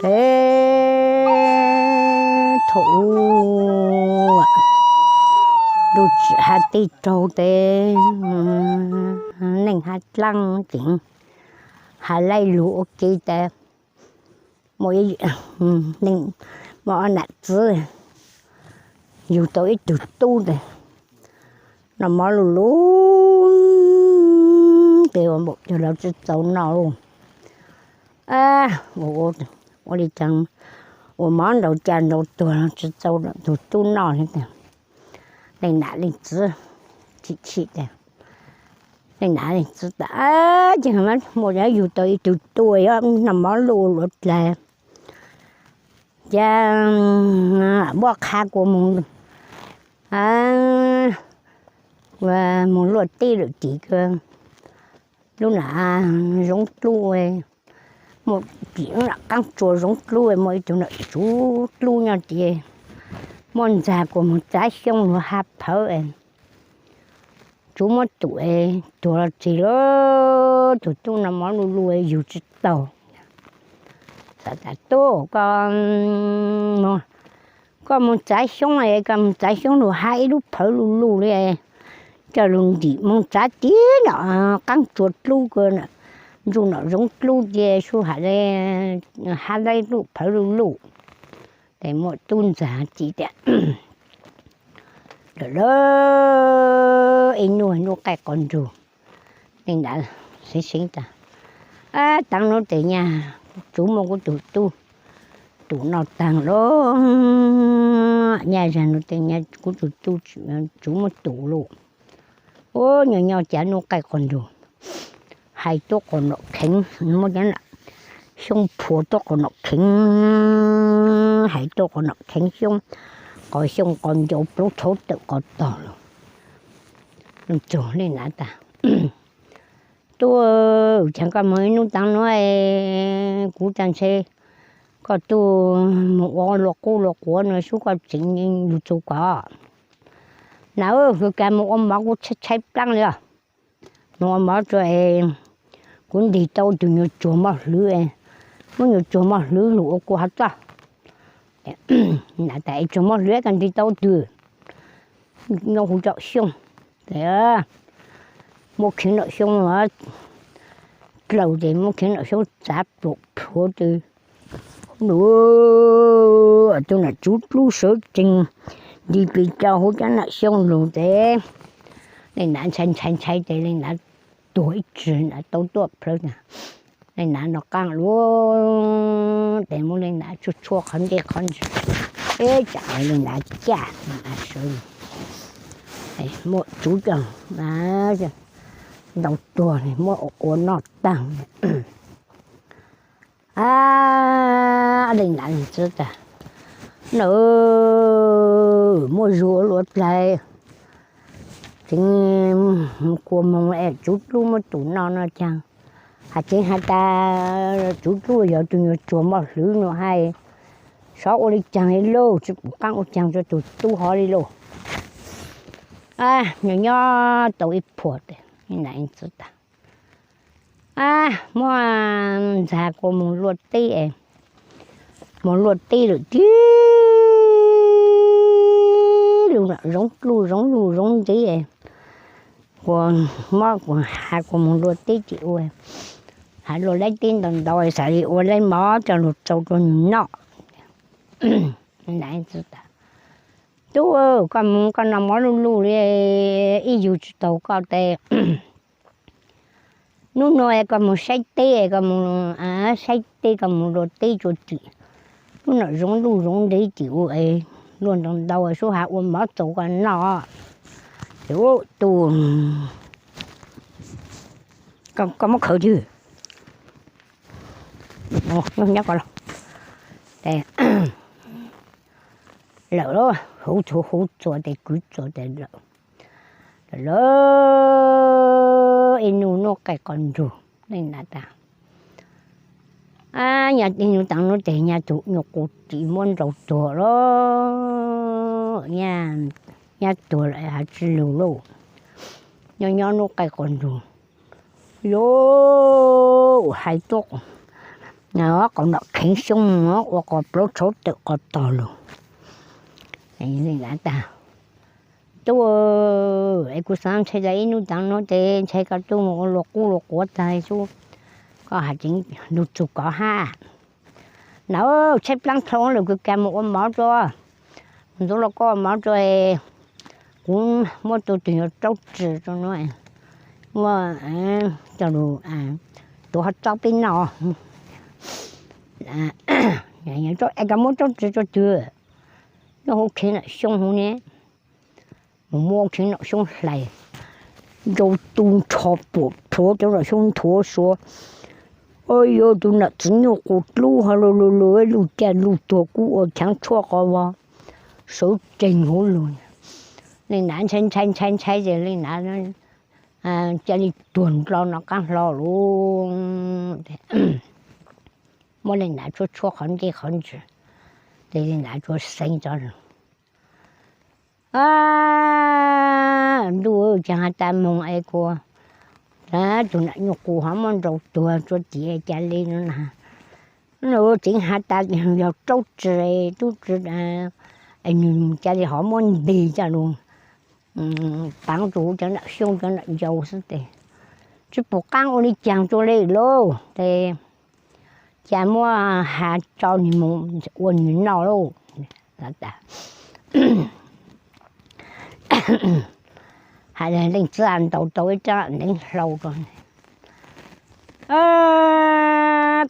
Teb thaum ub, lub tsim hav tij raug tes, neej hav dlaab ceev, hav laij lug ua ke tas, muaj ob nam txiv yug tau ib tug tub tes, noj mov luj luj tes ua npaum twg los tsi txaus noj. Ua li cas ua mov ntaus caj ntaus tuag los tsi txaus tus tub noj li tas. Leej nam leej txiv chim chim tas, leej nam leej txiv tas, ces muaj yug tau ib tug tub, noj mov luj luaj dlaag, ces muab qha kua moog, moog luaj teb lawm tim lub nam zoov dlub, muaj tim lub nam qaab tsua zoov dlub muaj ib tug nam tsuv dlub nyob tim, muab ntxag kua moog txav xyoob lug hab phawv, tsuv muab tum, tuag los txig lawm, tus tub noj mov luj luj yug tsi taug. Xav tas tub, koj moog txav xyoob, koj moog txav xyoob lug hab ib lub phawv luj luj li, coj lug ntim moog txav tim nom qaab tsua dlub ko, ntsuj nom zoov dlub ces sub hab lub phawv luj luj. Ces muaj tub ntxag txib tas, lawm lawm, ib nub nub qaij quas nrug, leej nam seev seev tas, taag nub tes nyaj tsuv muab kuv tug tub tum noj taag lawm, nyaj zag nub tes nyaj kuv tug tub tsuv muab tum lawm. Ua nyob nyob cas nub qaij quas nrug, hais tuab quas nom kheev, muab cov xyoob phua tuab quas nom kheev, hais tuab quas nom kheev xyoob, qos xyoob qos ncau plaub tshauv tawm qos tog lug. Leej nam tas, tub, caag koj moog ib nub taag nub, kuv tas ntshe koj tug moog ua luag qub luag quav nua sub koj tseev lug txug koj. Nam, kws kag moog ua mov kuv tshaib tshaib plaab li os. Moog ua mov tso es kuv ntig tau tug nyuas tsuag moj hlwv, muab nyuas tsuag moj hlwv lug ua kua hov txoj. Nam tas, es tsuag moj hlwv kag ntig tau tug, nyob huv tom xyoob. Muab kheev nram xyoob dlaws ces muab kheev nram xyoob txav pluam plhuav tes, nua, tug nam tsuv dlub sawv tsees nti pes tsawg huv cov nam xyoob lug tes, leej nam ntshai ntshai ntshai tes leej nam tuag ib tsig, nam tau tuaj plhawv tas. Leej nam nov qaab lug tes muab leej nam tshuaj tshuaj qhov ntej qhov ntsis, ib tsam leej nam caj, leej nam sawv, muab tsuv coj ntau tuag muab ua noj taag. Leej nam leej txiv tas, na, muaj zug ua luaj dlaag, tseev kua moog es tsuv dlub muab tum noj no caag. Has tseev has tas tsuv dlub yog tug nyuas tsuag moj hlwv nua hab, xyov ua li caag li lauj, tsi pum qaab ua caag rua tug tub hov li lauj. Nyob nyob tau ib phuam tes, nam txiv tas, muab ntxag kua moog luaj teb, moog luaj teb lawm tib lug zoov dlub zoov lug zoov ntxiv, kua mob kua has kua moog luaj teb ces ua, has luaj laib teb ntau ntau xav li ua laib mov coj lug tsau rua nwg noj. Nam txiv tas, tub, koj moog koj noj mov luj luj li, ib yug tsi taug koj tes. Nub nua koj moog saib teb, koj moog saib teb, koj moog luaj teb tsua tim lub nom zoov luj zoov ntxiv tim ua luaj ntau ntau sub has ua mov txaus koj noj. Ces tub, koj muab khawv twg? Nyob ko los. Lawm, huv txhua huv txhua tes kwv txhua tes lawm. Lawm, ib nub nub qaij quas nrug, leej nam tas, ib nub taag nub tes nyaj tug nyuas qus tis muab nrau tuag lawm, nyaj tuag lawm has tsi lug lauj. Nyob nyob nub qaij quas nrug, yuav hais tuab Qos nom kheev xyoob mus ua qos plaub tshauv tawm qos tog lug. Tub, es kuv xaav ntshai tas ib nub tav no tes ntshai koj tub mus ua luag qub luag quav tag xwb. Koj has tseev lug txug kov hab. Nam, tshaib plaab dlhau lawm, kws kag mus ua mov rua, ntxuav lauj kaub ua mov rua, kuv muab tug twg yuav raub tsi rua nuav, muab coj lug tuav hov txob peb noj. Es koj muab raub tsi rua twg? Nyob huv kheev nom xyoob huv ne. Mus muab kheev nom xyoob hlais, nrau tu nrho puam rhuav cov nom xyoob nthuav suav. Yuav tug nam txiv nyuj qus dlub hov lug lug lug, luj caj luj tuag kub ua chaav tshuaj qov vog, sawv tsees huv lug. Leej nam ntshai ntshai ntshai ntshai ces leej nam ca le tuag nrho no qaab hlo lug. Muab leej nam tshuab tshuab qhov ncej qhov ntswg, ces leej nam tsuas xeev tso lug. Ntuj, caag has tas moog es kuas tug nam nyuj qus hov muab nrau tuag rua tim ca le no na. Tseev has tas yog raub tsi, tub tsi, es nwg ca le hov muab ntes coj lug paav rua huv cov nom xyoob cov nom ncau xwb tes tsi pum qaab ua le caag rua le lauj. Tes ca muab has tso nwg moog ua nwg noj lauj. Has leej txiv ntaus tau ib raab neev hlau rua,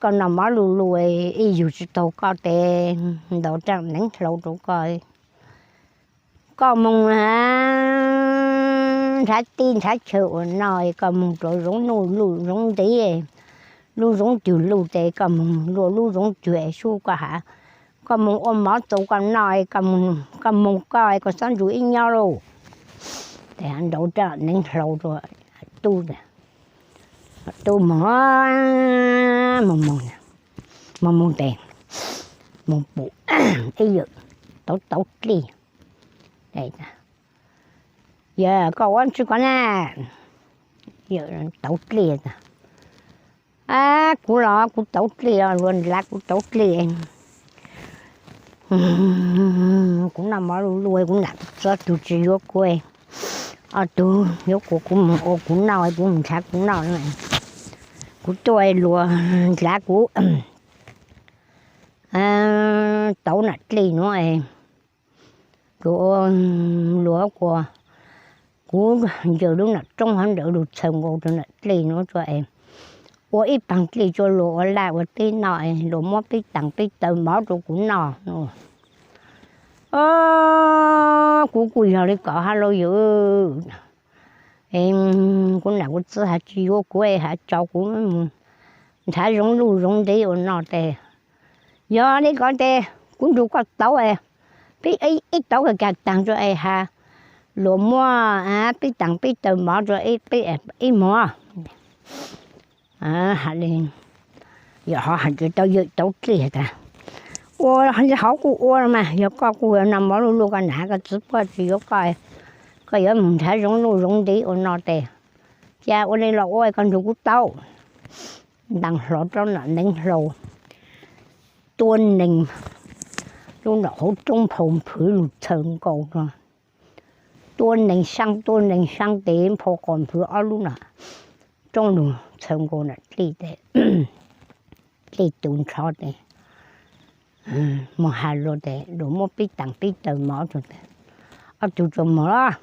koj noj mov luj luj, ib yug tsi taug koj tes ntaus raab neev hlau rua koj. Koj moog nrhav teb nrhav chaw ua noj, koj moog rua zoov nuj luj zoov ntev, lub zoov twg luj tes koj moog luaj lub zoov twg sub koj has. Koj moog ua mov txaus koj noj, koj moog koj, koj txhob nrug wb nyob lauj. Tes ntaus raab neev hlau rua tub, tub moog, moog moog, moog moog tes moog pum ib yawm tauv tauv dlej. Yawm, koj ua tsi koj na? Yawm tauv dlej tas, kuv los kuv tauv dlej, luag nrhav kuv tauv dlej. Kuv noj mov luj luj, kuv nam txiv ob tug tsi yuav kuv, ob tug yuav kuas kuv moog ua kuv noj, kuv moog nrhav kuv noj. Kuv tuaj luag nrhav kuv tauv nam dlej nuav, kuv luag kuas kuv ncaws lub nam roob hov ntawd lug txhaws nkaus rua nam dlej nuav rua es ua ib paag dlej rua luag ua laj ua teb noj, luag muab peb taam peb taw mov rua kuv noj. Kuv kuj yog le kom hab lauj yawm. Kuv nam kuv txiv has tsi yuav kuv, has tso kuv nrhav zoov luj zoov ntev ua noj tes, yog le kov tes kuv nrug koj tauv, peb ib tauv kag kag taag rua es has luag muab peb taam peb taw mov rua ib mov. Has le, yawm hov has tsi tau yawm tauv dlej tas, ua hov kuj ua mas, yog koj kuj noj mov luj luj, koj nam koj txiv puab tsi yuav koj, koj yuav moog nrhav zoov luj zoov ntev ua noj tes, ca ua le los ua, koj nrug kuv tauv. Ntaag hlo rua nam neev hlau, tuab neeg lub nram hauv roob phau nphwv lug txhaws nkaus rua, tuab neeg saab tuab neeg saab tes phau qos nphwv ob lub nram roob lug txhaws nkaus nam dlej tes, dlej tu nrho tes, moog has luag tes luag muab peb taam peb taw mov rua tes, ob tug tsuas moog los,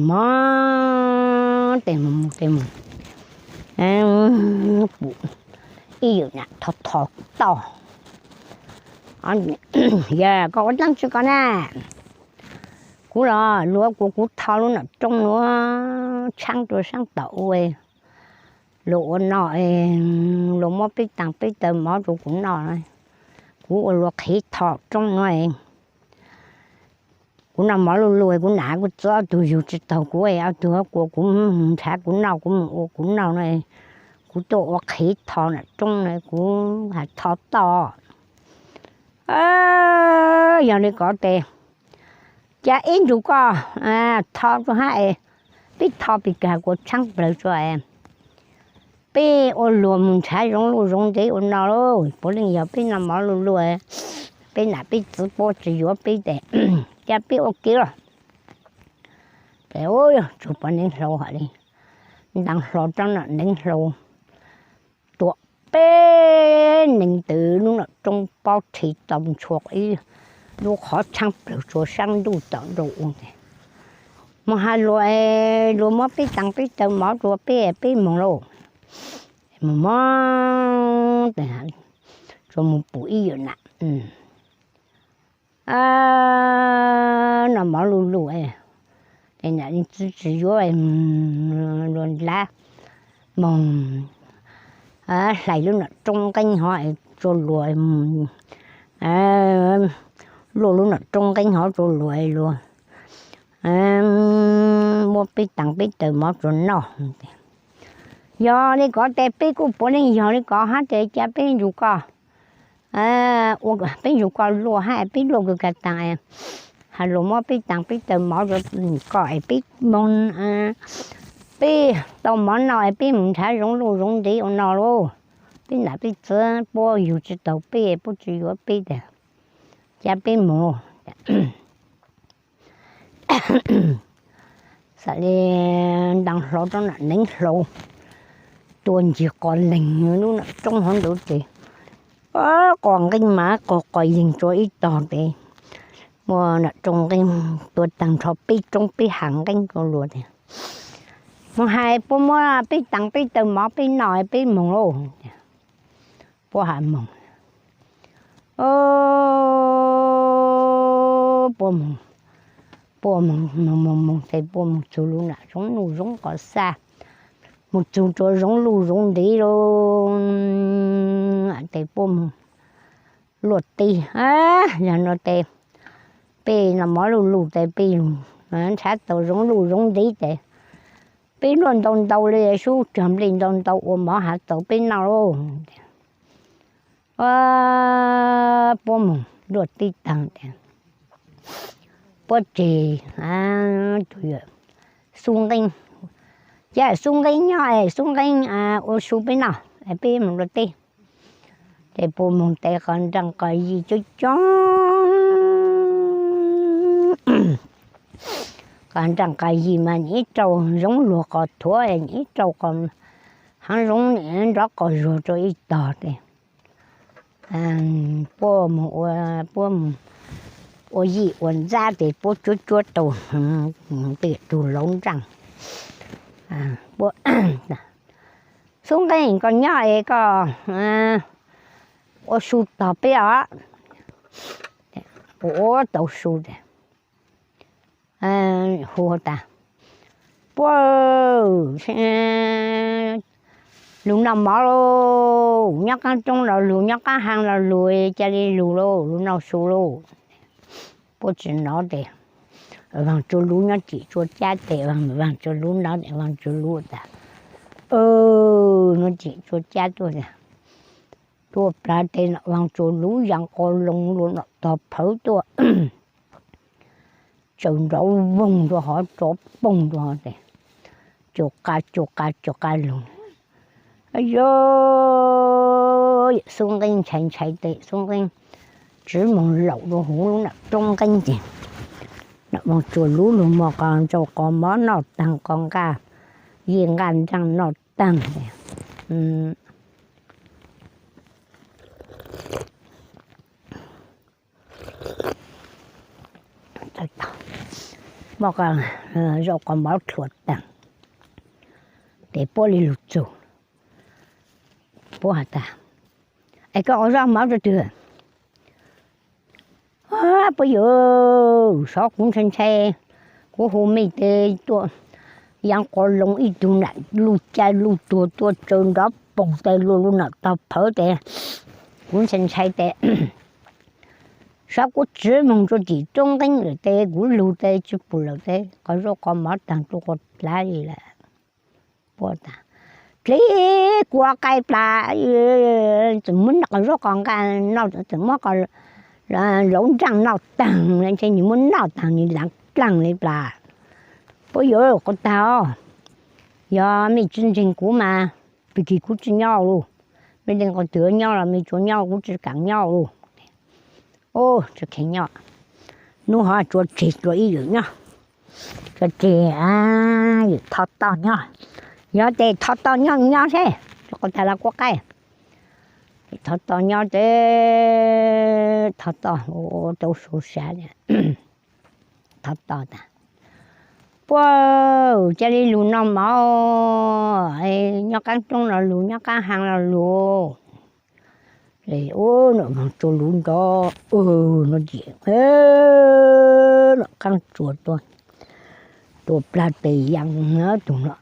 moog tes moog tes moog pum ib yawm nam tho tho toj. Yawm, koj ua dlaab tsi koj na? Kuv los luag kuas kuv tho lub nam roob nuav tshaab rua saab tom ua, luag ua noj, luag muab peb taam peb taw mov rua kuv noj, kuv ua luag qhev tho roob nuav. Kuv noj mov luj luj, kuv nam kuv txiv ob tug yug tsi taug kuv, ob tug kuas kuv moog nrhav kuv noj, kuv moog ua kuv noj no, kuv tuaj ua qhev tho nam roob no, kuv has tho toj. Yog le kov tes, ca ib nrug koj tho rua hab es, peb tho pes kag kuas tshaab plawg rua es, peb ua luag mus nrhav zoov luj zoov ntev ua no lauj, puav leej yog peb noj mov luj luj, peb nam peb txiv puab tsis yuav peb tes, cia peb ua ke los. Ces ua tsuag poj neev hlau hais li, ntaus hlo rab nom neev hlau, tua peb nees ntws lub nom roob pob rhe tau ntshua ib lub qhov tshaab plawg tsua saab ntuj tom nrau ua tes, mus has luag, luag muab peb taag peb taw mov rua peb, peb moog lauj. Mus moog tes, tsuas mus pum ib yam nam noj mov luj luj, ces nam txiv tsis yuav, luag nrhav moog hlais lub nom roob nqeeb hov tsua luag, luaj lub nom roob nqeeb hov tsua luag, luag muab peb taag peb taw mov tsua noj. Yog li ko tes peb kuj puav leej yog li ko hab tes cia peb ncu koj, peb ncu koj luaj hab peb luaj kawg kag taag, has luag muab peb taag peb taw mov koj es peb moog, peb tau mov noj es peb mus nrhav zoov luj zoov ntev ua no lauj. Peb nam peb txiv puab yug tsis taug peb, puab tsis yuav peb tes, cia peb moog. Xav li ntaus hlo rab nom neev hlau, tua ncig qos leeg lub nom roob hov ntawd tes, qos nqeeb mas qos qos yeeg tsua ib tog tes, muab nom roob nqeeb tua taag nrho peb roob peb hav nqeeb tsua luag tes, mus has puab muab peb taag peb taw mov peb noj peb moog lauj. Puab has moog, puab moog, puab moog moog moog tes puab moog txug lub nam zoov luj zoov qos xaj, mus txug rua zoov luj zoov ntev lauj. Tes puab moog luaj teb, yog no tes peb noj mov luj luj tes peb nrhav tau zoov luj zoov ntev tes peb luaj ntau ntau li sub cog nplej ntau ntau ua mov hav txaus peb noj lauj. Puab moog luaj teb taag tes puab tseg, tus yawm Xub Nqeeb, yawm Xub Nqeeb nyob es Xub Nqeeb ua su peb noj es peb moog luaj teb. Ces puab moog tes qos nraaj qos yig coob coob, qos nraaj qos yig mas nim ib rau zoov luag qos thuav, nim ib rau qos haav zoov, nim nrov qos zuag rua ib tog tes puab moog ua, puab moog ua yij ua ntxab tes puab tsuab tsuab tau tej tug lauv nraaj. Xub Nqeeb, koj nyob es koj ua su tog peb os. Ua tau su tes hu tas, puab lug noj mov lauj, nyob qaab roob los lug, nyob qaab haav los lug, ca le lug lauj, lug noj su lauj. Puab tsi nov tes Vaag Tsua Luv nyob tim Tsua Cab tes Vaag Tsua Luv nov, Vaag Tsua Luv tas, nov tim Tsua Cab tuaj, tuaj plawg tes Vaag Tsua Luv ya qo loo lug noj tog phawv tuaj, tsaws nrov voog rua hov, tsov poog rua hov tes, tsaws qa tsaws qa tsaws qa lug. Yog Xub Nqeeb ntshai ntshai tes Xub Nqeeb tsiv moog laum rua huv lub nam roob nqeeb ces Vaag Tsua Luv lug muaj qos ntsaum qos mov noj taag, qos nqaj yij nqaj nraaj noj taag. Muaj zaub qos mov rhuav taag, tes puab le lug txug, puab has tas, es koj ua zaub mov rua twg? Puab yawg, sov kuv ntshai ntshai, kuv hu mej tes tuaj ya qo loo ib tug nam luj ca luj tuag tuaj tsaws nrov poog tes lug lug noj tog phawv tes, kuv ntshai ntshai tes sov kuv tsiv moog rua tim roob nqeeb lawm tes kuv lug tes tsi pum lawm tes qos zaub qos mov taag tuaj quas dlav li lawm. Puab tas, dleb kuv qai plas, txawm muab noj qos zaub qos nqaj, txawm muab lauv nraaj noj taag, ntshe nwg muab noj taag nwg dlaav dlaag li plas. Puab yawg, quas taag os, yog mej tsi ntseeg kuv mas Pig kis kuv tsis nyob lauj. Me ntsis qhov twg nyob los me tsuas nyob, kuv tsis kam nyob lauj. Ub, tsis kam nyob. Hnub ho tsuas tseg dua ib yawm nyob, tsuas tseg yawm Thov Toj nyob. Yog tes Thov Toj nyob nyob seb, tsuas qhov tag los kuv qaij. Thov Toj nyob tes Thov Toj ua tau su sav. Thov Toj tas, puag, ca li lug noj mov, nyob qaab roob los lug, nyob qaab haa los lug. Ub, nom tsuas lug nrov, nom qaab tsuas tuaj, tuaj plag tes yaa tug no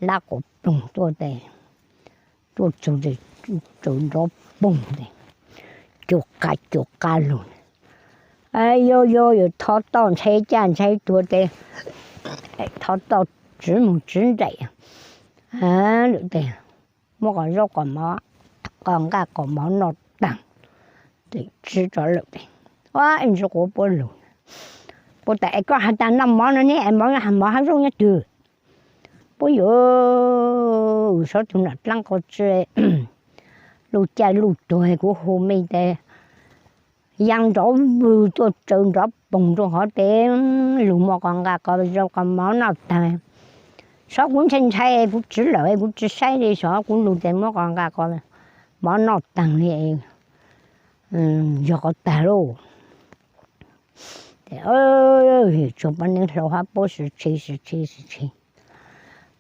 lab quas ploog tuaj tes, tuaj txug tes tsaws nrov poog tes, cuag qa cuag qa lug. Yog yog yawm Thov Toj ntshai caj ntshai tuag tes, Thov Toj tsiv moog tsiv nraim lawm tes, muab qhov zaub qhov mov, qhov nqaj qhov mov noj taag, tes tsiv rov lawm tes, ua ib ntsis quav puab lug, puab tas, es koj has tas noj mov no ne, es mov, mov hab zaub nyob twg? Puab yuav, saib tug nom dlaab qhov tsi, luj caj luj tuag kuv hu me tes, yaa nrov vwg tuaj tsaws nrov poog rua hov tes, lug muab qhov nqaj qhov zaub qhov mov noj taag. Saib kuv ntshai ntshai kuv tsiv lawm kuv tsi saib li, saib kuv lug tes muab qhov nqaj qhov mov noj taag li, yog qhov tag lauj. Tsuag Paj Neeb Hlau hab puab sib tshis sib tshis sib tshis.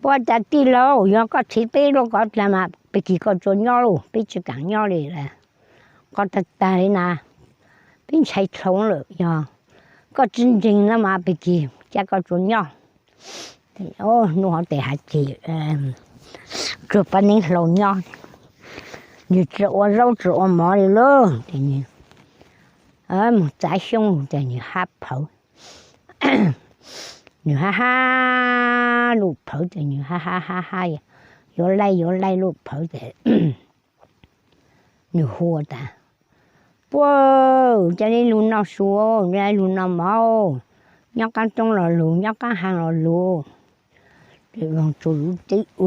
Puab tas, tij laug, yog koj tshis peb lub kov dlaag mas pig kis koj tsuas nyob lauj, peb tsi kaam nyob li lawm. Koj tag tag li na, peb ntshai dlhau lawm, yog koj tsi ntseeg no mas pig kis ca koj tsuas nyob. Hnub hov tes has ces Tsuag Paj Neeb Hlau nyob, nwg tsi ua zaub tsi ua mov li lauj, tes nwg moog txav xyoob lug tes nwg hab phawv. Nwg hab hab luj phawv tes nwg hab hab hab hab, yuav laij yuav laij luj phawv tes nwg hu tas, puab, ca li lug noj su, ca li lug noj mov, nyob qaab roob los lug, nyob qaab haa los lug. Tes Vaag Tsuag Luv teb u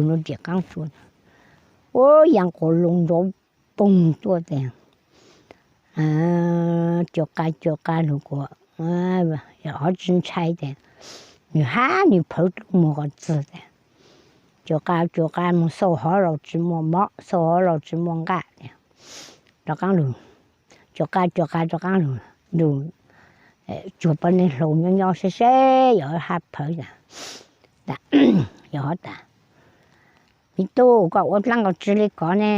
no tes qaab tsuas, ua yaa quas lug nrov poog tuaj tes, cuag qa cuag qa lug kuas, yog hov tsi ntshai tes, nwg hab nwg phawv dlub muag qhov txwg tes, cuag qa cuag qa moog xauj hov los tsi muaj mov, xauj hov los tsi muaj nqaj tes, rov qaab lug, cuag qa cuag qa rov qaab lug, lug, Tsuag Paj Neeb Hlau nyob nyob seb seb yog hab phawv tas, yog hov tas, me tub, koj ua dlaab qhov tsi li kov ne?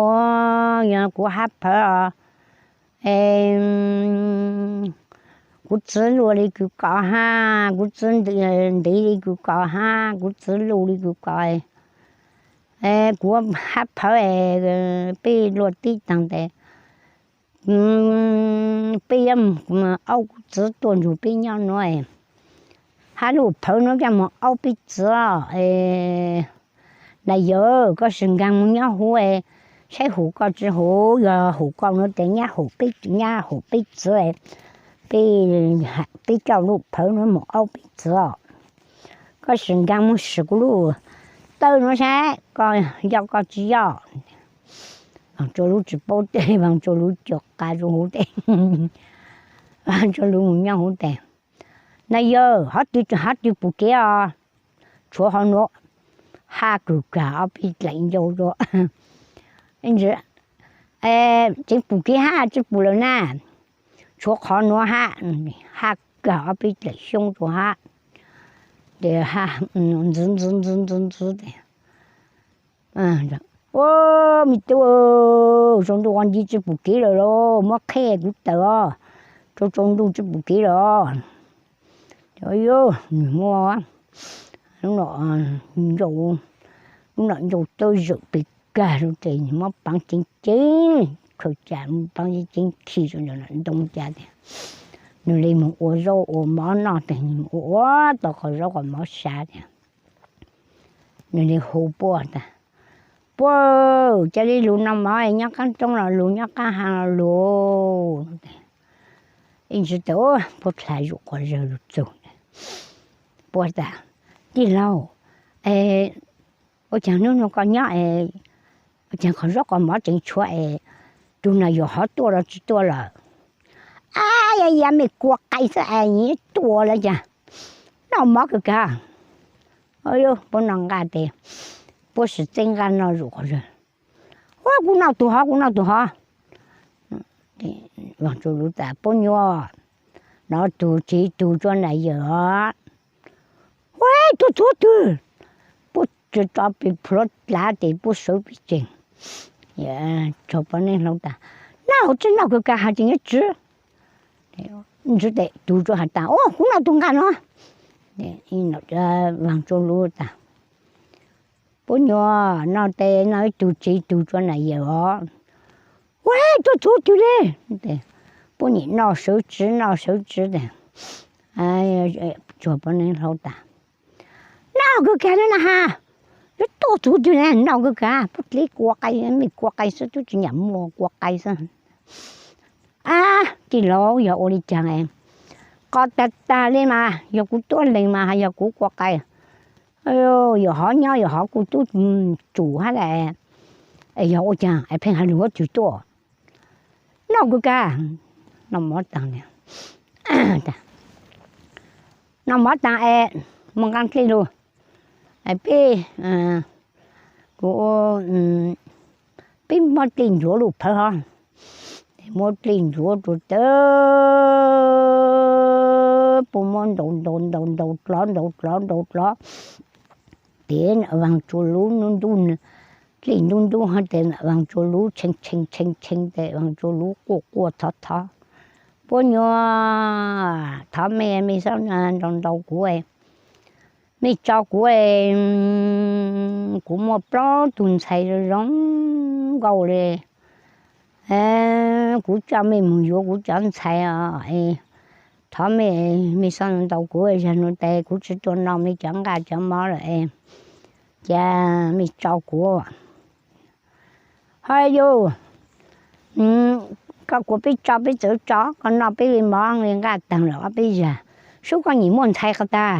Ua, yog kuv hab phawv os, kuv txiv luaj li kws kov hab, kuv txiv ntiv li kws kov hab, kuv txiv luj li kws kov, kuv hab phawv es peb luaj tib taag tes, peb yuav aub kuv txiv tuaj nrug peb nyob nuav, hab luj phawv nuav coj moog aub peb txiv. Nam yawg, koj sim nkaag moog nyob huv, saib hum koj tsi hum, yog hum koj nuav tes nyab hum peb, nyab hum peb txiv, peb, peb coj luj phawv nuav moog aub peb txiv os. Koj sim nkaag moog sim kuv lub tawb nuav saib koj yoj koj tsi yoj. Vaag Tsuag Luv tsi paub teb, Vaag Tsuag Luv cuag qa rua huv tes, Vaag Tsuag Luv moog nyob huv tes, nam yawg, hov twg hov twg pum kev os, tshuav hov nuav, hab kawg kag ob peb dlaim ncauj rua. Tseev pum kev hab tsi pum lawm na, tshuav qhov nuav hab, hab kag ob peb dlaim xyoob rua hab, tes ntxwv ntxwv ntxwv ntxwv ntxwv tes, ua, me tub, tsaus ntuj quas nci tsi pum kev lawm los muab qheb kuv tawm os, tsaus tsaus ntuj tsi pum kev lawm. Yog nwg muab lub nom ncauj tawb zawm pes kag rua tes nwg muab paav ceev ceev, khaws ca muab paav ceev ceev khi rua ntawm ntoo ca tes, nwg le moog ua zaub ua mov noj tes nwg ua ua tau qhov zaub qhov mov sav tes, nwg le hu puab tas, puab, ca le lug noj mov, nyob qaab roob los lug, nyob qaab haa los lug. Ib ntsis tes puab dlha zug quas zawg lug txug, puab tas, tij laug, es Ua cas hnub no koj nyob es ua cas qhov zaub qhov mov tseem tshuav es tug no yuav hov tuaj los tsis tuaj lawm? Ab, yog yam mej kua qai xwb es tuaj lawm cas. Noj mov kawg kag. Puab noj nqaj tes puab sim txeeb nqaj noj zuj zus. Ua, kuv noj tug hov, kuv noj tug hov. Vaag Tsuas Lug tas, puab nyuam, noj tug tsis tug tsuav nraim yawm os. Ua, tuaj txhua tug. Puab tso pes plhuav dlav tes puab sawv pes tseg. Tsuag Pov Neeb Hlau tas, noj tsi noj kawg kag has tseem yuav tsw. Ntsis tes tug tsuav has tas, ua, kuv noj tug nqaj no. Vaag Tsuas Lug tas, puab nyuam, noj tes noj ib tug tsis tug tsuav nraim yawm os. Ua, tuaj txhua tug le. Puab nyuam noj sawv tsw noj sawv tsw tes Tsuag Pov Neeb Hlau tas, noj kawg kag le na has, yuav tuaj txhua tug le, noj kawg kag, puab dleb kua qai, mej kua qai xwb, tub tsis nyam muaj kua qai xwb. Ab, tij laug, yog ua li cas, qos tag tag le mas yog kuv tuab leeg mas has yog kuv kua qai. Yawm hov nyob yawm hov kuj tub tsum hab las, es yog ua cas es pheej has lug huab twg tuaj. Noj kawg kag, noj mov taag, noj mov taag es muaj nqaa dlej lug, peb, kuv, peb muab dlej ntxuav lug phawv hov. Muab dlej ntxuav rua tawv, puab muab ntaus ntaus ntaus ntaus dlov ntaus dlov ntaus dlov. Tes Vaag Tsuas Lug nub ntub, dlej ntub ntub hov tes Vaag Tsuas Lug tshee tshee tshee tshee tes Vaag Tsuas Lug quaj quaj thov thov, puab nyuam, thov mej, mej xob ntaus ntaus kuv, mej tso kuv, kuv muaj plaub tug ntxhais zoo zoo nkauj le. Kuv coj mej moog yuav kuv cov ntxhais os. Thov mej, mej xob ntaus kuv, zag nuav tes kuv tsi tau noj mej cov nqaj cov mov lawm es, ca mej tso kuv. Hos yus, koj kuas peb tso peb txawv tso, koj noj peb li mov li nqaj taag lawm ob peb zag, sub koj nyim muaj ntxhais qhov tag.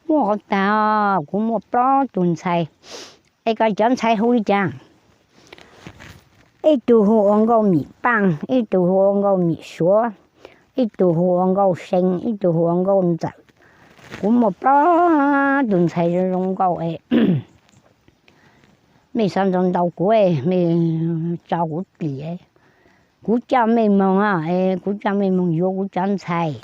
Muaj qhov tag, kuv muaj plaub tug ntxhais. Es koj cov ntxhais hu li cas? Ib tug hu ua Nkauj Mim Paaj, ib tug hu ua Nkauj Mim Suav, ib tug hu ua Nkauj See, ib tug hu ua Nkauj Ntxawm. Kuv muaj plaub tug ntxhais zoo zoo nkauj es, mej xob ntaus ntaus kuv, mej tso kuv dlim, kuv coj mej moog, kuv coj mej moog yuav kuv cov ntxhais.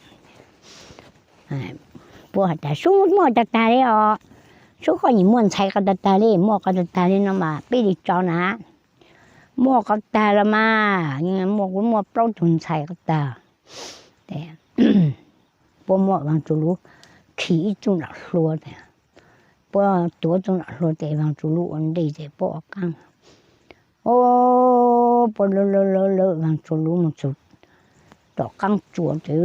Puab has tas sub muaj tag tag le os, sub koj nyim muaj ntxhais qhov tag tag le, muaj qhov tag tag le no mas peb li tso na. Muaj qhov tag los mas, muaj, kuv muaj plaub tug ntxhais qhov tag. Puab muab Vaag Tsuas Lug khi ib txuj nram hlua tes, puab tuav txuj nram hlua tes Vaag Tsuas Lug ua ntej tes puab ua qaab. Puab lawv lawv lawv lawv Vaag Tsuas Lug moog txug tom qaab tsua tes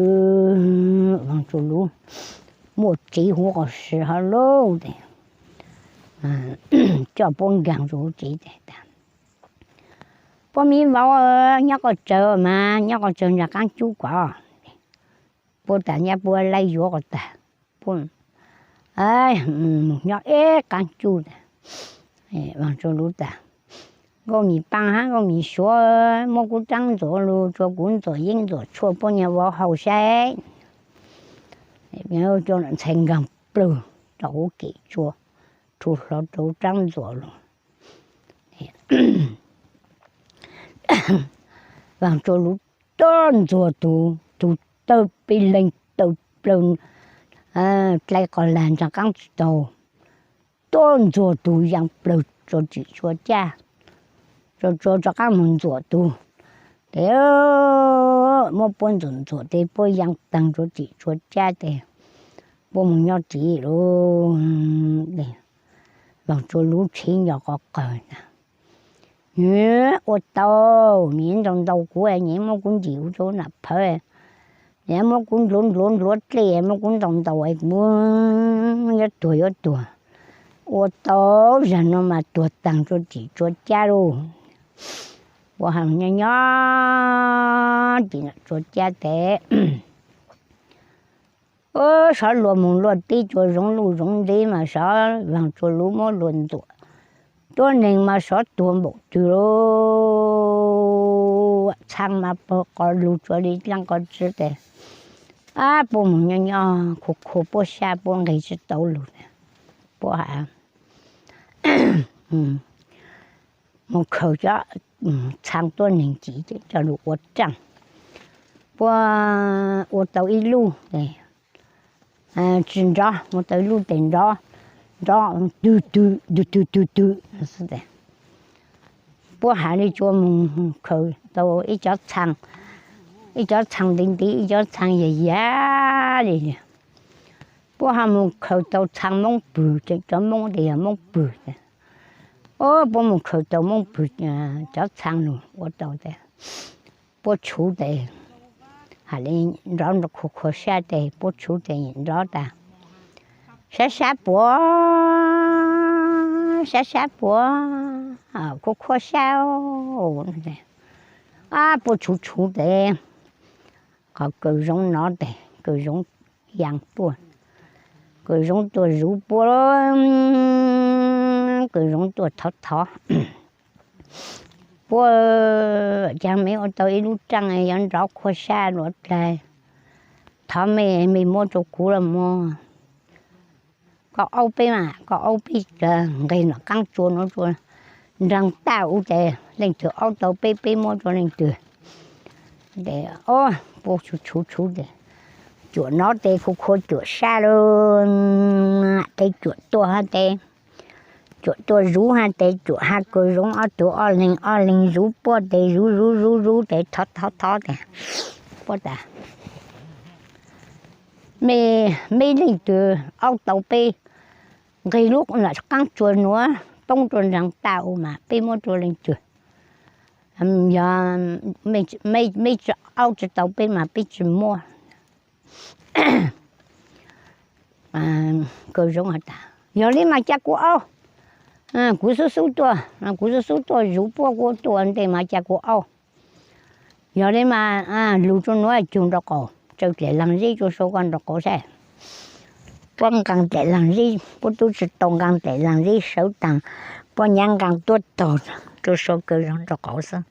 Vaag Tsuas Lug muaj tsev huv qos si hov lauj tes, coj puab nkaag rua huv tsev tes tas, puab miv vauv, nyob qhov tsawg mas, nyob qhov tsawg ntsa qaab cub kom. Puab tas nyab puab laib yuav qhov tag, puab moog nyob ib qaab cub tas. Vaag Tsuas Lug tas, Nkauj Mim Paaj hab Nkauj Mim Suav, muab kuv rab ntxuav lug rua kuv ntxuam yeeb ntxuam tshuaj puab nyuam vauv haus saib. Ntxhais nkaag plawg rau huv kem tsua, rhu hlo rau rab ntxuav lug. Vaag Tsuas Lug tuaj ntxuag tug, tug tawg peb leeg tawg plawg, dlai qos lag ntsa qaab tsi taug, tuaj ntxuag tug yaa plawg tsua tsim tsua caj, tsua tsua rov qaab moog ntxuam tug. Tes muab puab ntxuam ntxuam tes puab yaa taag tsua tsim tsua caj tes puab moog nyob tiv lug. Vaag Tsuas Lug tshev nco qhov qawg tas, ua tau, nyias ntaus ntaus kuv, nyias muab kuv ntim huv rua nam phawv, nyias muab kuv ntuav ntuav ntuav dlej, muab kuv ntaus ntaus kuv yuav tuag yuav tuag. Ua tau, zag nuav mas tuag taag tsua tsim tsua caj lauj. Puab has nyob nyob tim nam tsua caj tes Sov luag mus luag teb, cua zoov luj zoov nteb mas sov vaag tsua lub muab luag ntxuam. Tuab neeg mas sov tuag npaum twg lu, txhaa mas pawg qos lug tsua li dlaaj qos tsw tes, ab, puab mus nyob nyob khuv khuv puab sab puab nqeg tsi tau lug. Puab has mus khaws cov txhaa tuab neeg ci coj lug ua raaj. Puab ua tau ib lub tes tsi nrov, ua tau ib lub tes nrov, nrov twg twg twg twg twg. Puab has le cua mus khaws tau ib cov txhaa, ib cov txhaa ntev ntev, ib cov txhaa yag yag le. Puab ho mus khaws tau txhaa moob pwg, cov moob tes yog moob pwg. Puab mus khaws tau moob pwg, cov txhaa lug ua tau tes puab tshuv tes, has le nrov nrov khuv khuv sab tes puab tshuv tes nrov tas, sab sab puav, sab sab puav, khuv khuv sab. Ab, puab tshuv tshuv tes qhov kaw zoov nov tes kaw zoov yaa tuaj, kaw zoov tuaj zuv puab, kaw zoov tuaj thov thov puab, caag mej ua tau ib lub raaj yuav nrov khuv sab dlua dlaag, thov mej, mej muab rua kuv los mog. Koj aub peb mas, koj aub peb nqeg nram qaab tsua nuav tsua nraag taj u tes leej twg aub tau peb, peb muab rua leej twg. Tes puab tshuv tshuv tes cuam nov tes khuv khuv cuam sab lug tes cuam tuaj hab tes cuam tuaj zuv hab tes cuam hab kaw zoov ob tug ob leeg ob leeg zuv puab tes zuv zuv zuv zuv tes thov thov thov tes puab tas, mej, mej leej twg aub tau peb nqeg lub qaab tsua nuav poob rua nraag taj u mas peb muab rua leej twg. Yog mej tsi aub tsi tau peb mas peb tsi muab. Kaw zoov has tas, yog le mas ca kuv aub, kuv xub xub tuaj, kuv xub xub tuaj zuv puab, kuv tuaj ua ntej mas ca kuv aub. Yog le mas lug rua nuav cug nraub qaum, tsaws dlaim laag zeb rua sau koj nraub qaum saib. Puab nqaa dlaim laag zeb, puab tub tsi tau nqaa dlaim laag zeb sawv taag, puab nyaav nqaa tuab taug rua sau kaw zoov nraub qaum xwb.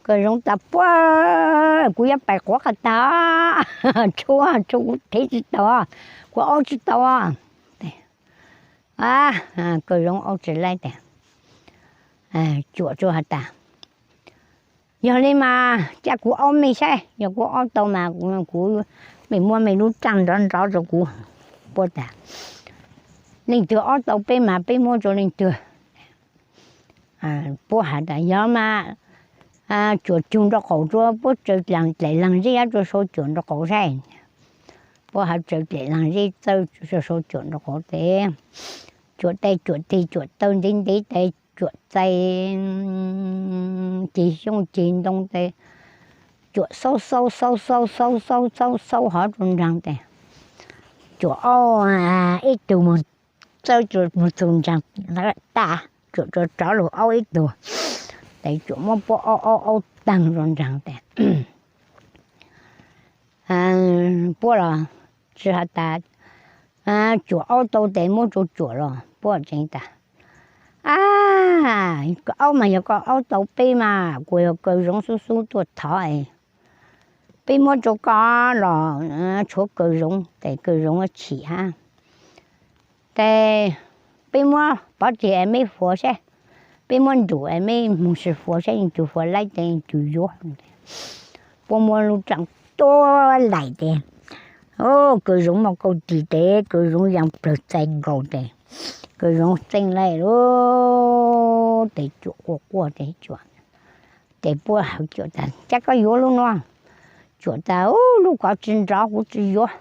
Kaw zoov tas, puab, kuv yuav pais quav qas taag, tshuav, tshuav kuv thev tsi tau, kuv aub tsi tau. Kaw zoov aub tsi laib tes cuam tsua has tas, yog le mas ca kuv aub mej saib, yog kuv aub tau mas kuv, mej muab mej lub raaj nrov nrov rua kuv. Puab tas, leej twg aub tau peb mas peb muab rua leej twg. Puab has tas, yog mas cuam cug nraub qaum rua, puab tsaws dlaim laag zeb rua sau cuam nraub qaum saib. Puab has tsaws dlaim laag zeb txawb rua sau cuam nraub qaum tes cuam tes cuam tes cuam taw ntev ntev tes cuam txais ceg xyoob ceg ntoo tes cuam xaub xaub xaub xaub xaub xaub xaub xaub hov rua nraag tes cuam aub ib tug mus txawb rua mus txug nraag taj, cuam rua rov lug aub ib tug tes cuam muab puab aub aub aub taag rua nraag tes puab los tsi has tas, cuam aub tau tes muab rua cuam los puab tseev tas, ab, aub mas yog koj aub tau peb mas kuas yog kaw zoov xub xub tuaj thov, peb muab rua koj los tshuav kaw zoov tes kaw zoov chim hab. Tes peb muab pov tseg es meb fuas saib, peb muab nrug es meb moog sis fuas saib leej twg fuas laib tes leej twg yuav. Puab muab lub raam tuab laim tes, kaw zoov muaj kauj tis tes kaw zoov yaa plawg txais nkaus tes kaw zoov txeeb laib lug tes cuam quaj quaj tes cuam, tes puab has cuam tas, ca koj yuav lub nuav. Cuam tas, lub kov tsi nrov kuv tsi yuav.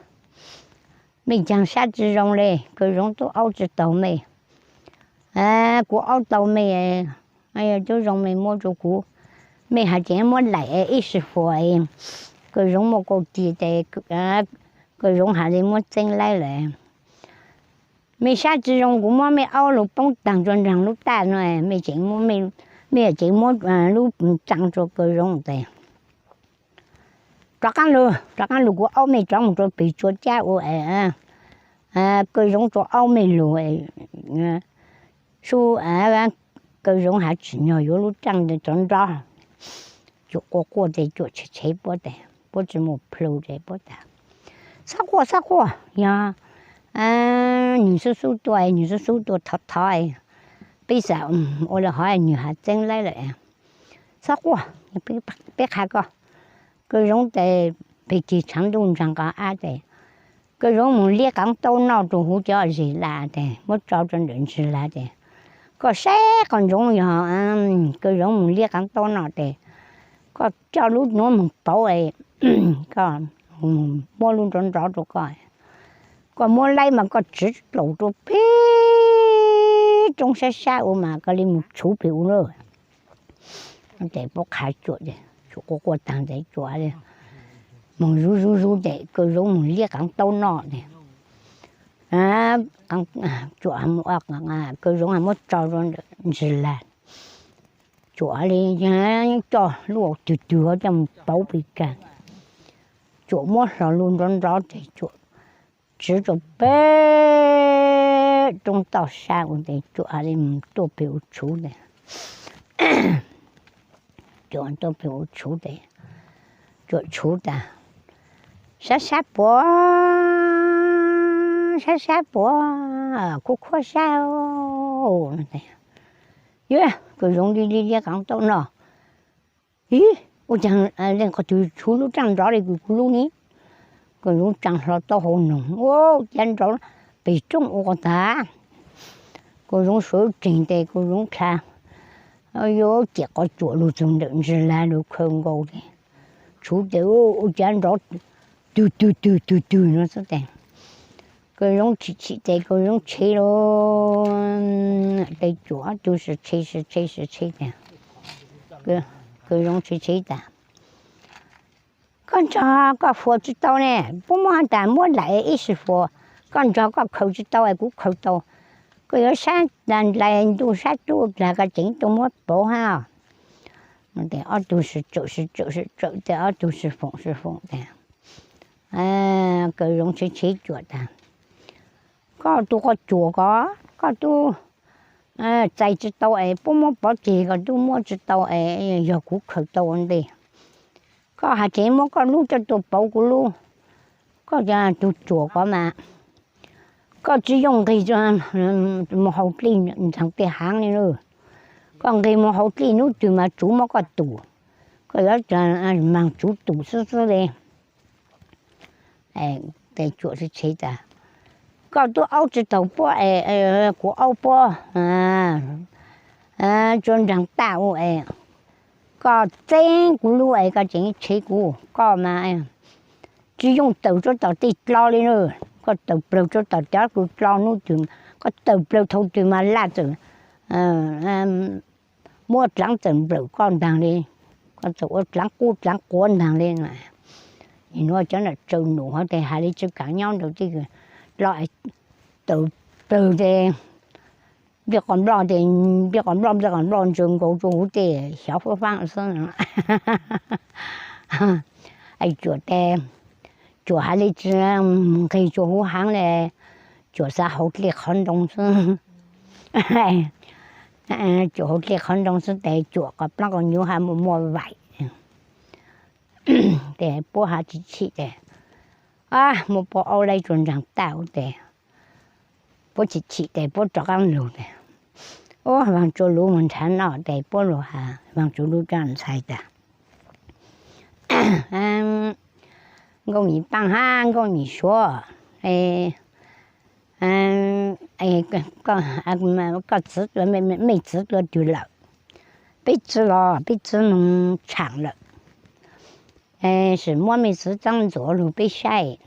Mej caag sab tsi zoo le, kaw zoov tub aub tsi taug mej. Kuv aub tau mej, yog tub zoo mej muab rua kuv. Mej has tseem muab laim ib sim fuas, kaw zoov muaj kauj tis tes kaw zoov has le muab txeeb laib lawm. Mej sab tsi zoo kuv muab mej aub lug poob taag rua nraag lub taj nuav, mej tseem muab lub tsaa rua kaw zoov tes Rov qaab lug, rov qaab lug kuv aub mej rov mus rua peg tsua cab ua es Kaw Zoov tsua aub mej lug. Sub, Kaw Zoov has tsim nyog yuav lub raaj nrov nrov. Cuam quaj quaj tes Cuam tshev tshev puab tes puab tsi muaj plhu tes puab tas, Txhob quaj, txhob quaj, yog nwg xub xub tua, nwg xub xub tua thov thov, peb xav ua le hov nwg has txeeb laib lawm. Txhob quaj, peb qha koj. Kaw Zoov tes peg kig tshaav ntuj ntsaag qab ab tes Kaw Zoov moog liab qaav taub noj rua huv cov zes laj tes muab tso rua ntawm ntsis lag tes, Koj saib qhov ntsoov yog Kaw Zoov moog liab qaav taub noj tes koj coj lub nuav moog pauv, koj muab lub nrov nrov rua koj. Koj muab laib mas koj tsiv plaum rua peg roob sab sab ua mas koj le moog tshuv peg ua lawm. Tes puab qha Cuam, Cuam quaj quaj taag tes Cuam moog zub zub zub tes Kaw Zoov moog liab qaav taub noj tes Cuam, Kaw Zoov muab tso rua ntsis lag. Cuam le coj lub twg twg coj moog pauv peg kag. Cuam muab hlo lub nrov nrov tes Cuam tsiv rua peg roob toj sab ua tes Cuam le moog tuaj peg ua tshuv tes Cuam tuaj peg ua tshuv tes Cuam tshuv tas, Sab sab puas, sab sab puas, khuab khuab sab. Yog Kaw Zoov li li liab qaav taub noj. Ib, ua caag leej qhov twg tshuv lub raaj nrov le kws kuv lub ne? Kaw Zoov tsaa hlo taub hau noog, ua cav nrov peg roob ua quas tag. Kaw Zoov suav tseeg tes Kaw Zoov dlha, yuav cem qhov Cuam lug txug ntawm ntsis lag lug khaws nkaus tes tshuv tes ua cav nrov twg twg twg twg twg no xwb tes Kaw Zoov tshim tshim tes Kaw Zoov tshev lug tes Cuam ob tug sib tshev sib tshev sib tshev tas, Kaw Zoov tshev tshev tas, Koj nrog koj fuas tsi tau ne, puab muab has tas muab laim ib sim fuas, koj nrog koj khaws tsi tau es kuv khaws tau. Koj yuav sab dlais ntuj sab tub dlaag koj tseem tuaj muab pauv hab. Tes ob tug sib tsawm sib tsawm sib tsawm tes ob tug sib foom sib foom tas, Kaw Zoov tshev tshev Cuam tas, Koj tug quas Cuam ko, koj tub txais tsi tau es puab muab pov tseg koj tub muab tsi tau es yog kuv khaws tau ua ntej. Koj has tseem muab koj lub coj tuaj pauv kuv lub. Koj tug Cuam ko mas koj tsi yooj nqig moog haus dlej ntxeev tej haav le lawm. Koj nqig moog haus dlej nub twg mas tsuv muab koj tum, koj yuav maag tsuv tum xwb xwb le. Tes Cuam tshev tas, Koj tub aub tsi taug puab es kuv aub puab tsuas nraag taj ua es koj txeeb kuv lub es koj tseem tshev kuv, koj mas tsi yooj tawm tsuab tom tej dlo le na. Koj tawm plawg tsuab tom cov kws dlo nub twg, koj tawm plawg thaus twg mas laj txawm muab dlaav txawm nplawm koj ntaag le, koj txawm ua dlaav qub dlaav quav ntaag le. Nim nuav cov nam tsaws num hov tes has le tsi kaav nyob nrug tej dlo tawm plawg tes nplij qos nploj tes nplij qos nploj nplij qos nploj ntsaws nkaus rua huv tej xyov fab faab xwb. Cuam tes, Cuam has le tsi nqig rua huv haav le, Cuam xaav haus dlej qhov ntoo xwb. Cuam haus dlej qhov ntoo xwb tes Cuam qos plaab qos nyuv has muaj muaj vaim. Tes puab has tsi tshim tes, Ab, muaj poj aub laib tsuas nraag taj ua tes puab tsi tshim tes puab rov qaab lug tes, Ua, Vaag Tsua Luv moog nrhav noj tes puab lug has Vaag Tsua Luv rab ntxhais tas, Nkauj Mim Paaj hab Nkauj Mim Suav, koj txiv, mej txiv dlua twg lawm? Peb txiv los peb txiv moog tshaam lawm, sim muab mej txiv txaab ntxuav lug peb saib.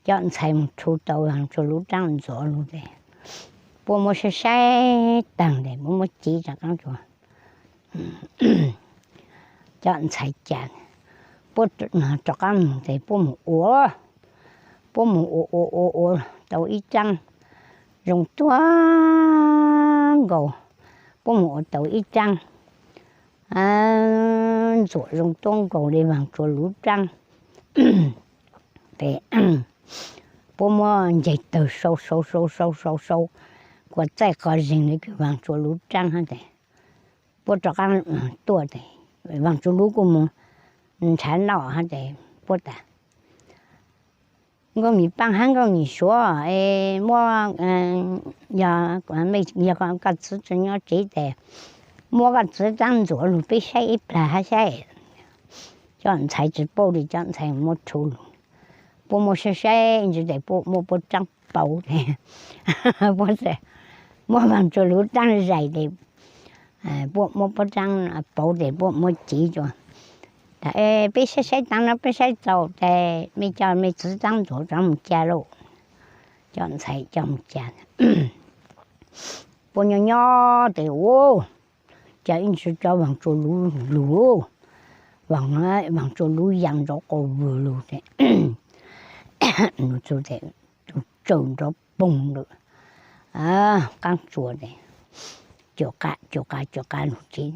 Cov ntxhais moog rhu tau Vaag Tsua Luv rab ntxuav lug tes puab muab saib saib taag tes puab muab cev rov qaab tsua. Cov ntxhais cas puab rov qaab moog tes puab moog ua, puab moog ua ua ua ua tau ib raab zoo tuab nkaus, puab moog ua tau ib raab Ntxuam zoo tuab nkaus li Vaag Tsua Luv Raab. Ces puab muab ncaig tawg sau sau sau sau sau sau, kua txaij qo zeeg li kws Vaag Tsua Luv Raab hab tes puab rov qaab tuaj tes Vaag Tsua Luv kuj moog nrhav noj hab tes puab tas, Nkauj Mim Paaj hab Nkauj Mim Suav, muab, yog koj txiv tsi nyob tsev tes muab koj txiv taab ntxuam lug peb saib ib plag hab saib. Cov ntxhais tsi paub li cov ntxhais muab rhu lug, puab muab saib saib ntsis tes puab muab puab raab pauv tes puab muab Vaag Tsua Luv Raab zais tes puab muab puab raab pauv tes puab muab cev rua. Peb saib saib taag no peb saib txaus tes mej coj mej txiv taab ntxuam rov moog ca lauj. Cov ntxhais coj moog ca. Puab nyob nyob tes ua cas ib ntsis cov Vaag Tsua Luv lug, Vaag Tsua Luv yaa nrov quas vwg lug tes, nws txug tes tug tsawg nrov poog lug qaab tsua tes cuam qas cuam qas cuam qas lug tsev.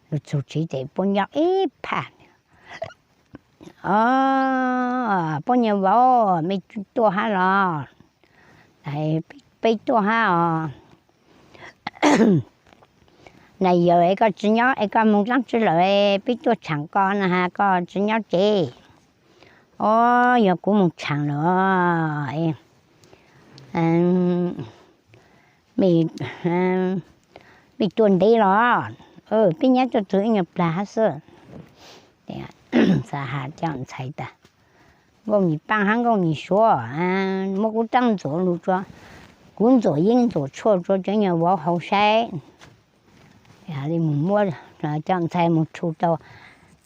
Lug txug tsev tes puab nyob ib phaj. O, puab nyuas vauv, mej tuaj hab los? Peb tuaj hab os. Na yawg es koj tsi nyob es koj moog dlaab tsi lawm, peb tuaj tshaam koj na has koj tsi nyob tsev. O, yog kuv moog tshaam lawm, mej tuaj ntev los? Peb nyab tuaj txug ib nyuag plag hab xwb. Xav has cov ntxhais tas, Nkauj Mim Paaj hab Nkauj Mim Suav, muab kuv taab ntxuam lug rua, kuv ntxuam yeeb ntxuam tshuaj rua cov nyuas vauv haus saib. Li moog muab, cov ntxhais moog rhu tau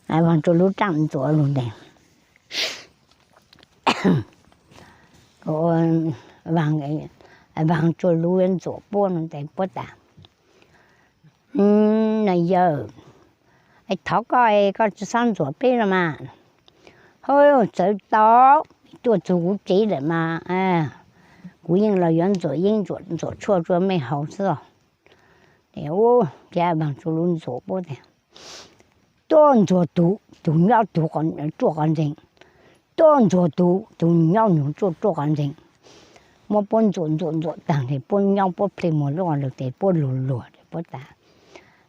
Vaag Tsua Luv Raab ntxuam lug tes Vaag Tsua Luv ntxuam puab lug tes puab tas, na yawg, thov koj, koj tsi xob ntxuam peb los mas. Hab, txawv tau, tuaj txug kuv tsev lawm mas kuv yeej los yuav ntxuam yeeb ntxuam tshuaj rua mej haus xwb os. Tes ua cas Vaag Tsua Luv ntxuam puab tas, tuaj ntxuag tug, tug nyob tug ruaj qos ntseeg, tuaj ntxuag tug, tug nyob nyuag ruaj ruaj qos ntseeg. Muab puab ntxuam ntxuam ntxuam taag tes puab nyob puab plig muag lub lug tes puab lug luag tes puab tas,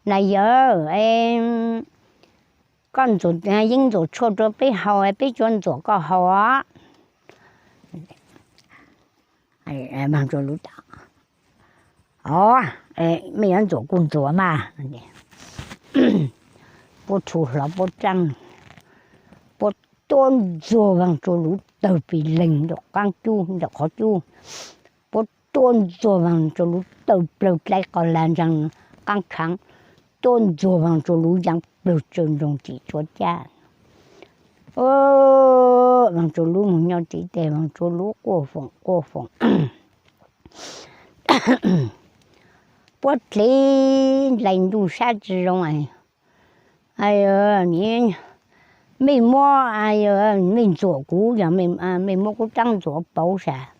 na yawg, koj ntxuam yeeb ntxuam tshuaj rua peb haus, peb tsuas ntxuam koj haus os. Vaag Tsua Luv tas, o, mej yuav ntxuam kuj ntxuam mas. Puab rhu hlo puab raab, puab tuaj ntxuag Vaag Tsua Luv tawg pis leeg ntawm qaab cub ntawm qhov cub. Puab tuaj ntxuag Vaag Tsua Luv tawg plawg dlaib qos lag ntsaag qaab khaav, tuaj ntxuag Vaag Tsua Luv yaa plawg tsawg nroog tim tsua cab. Vaag Tsua Luv moog nyob tsev tes Vaag Tsua Luv quaj foom quaj foom. Puab dlev nplaim ntuj sab tsi zoo, mej muab, mej ntxuam kuv, yog mej muab kuv raab ntxuam pauv sas,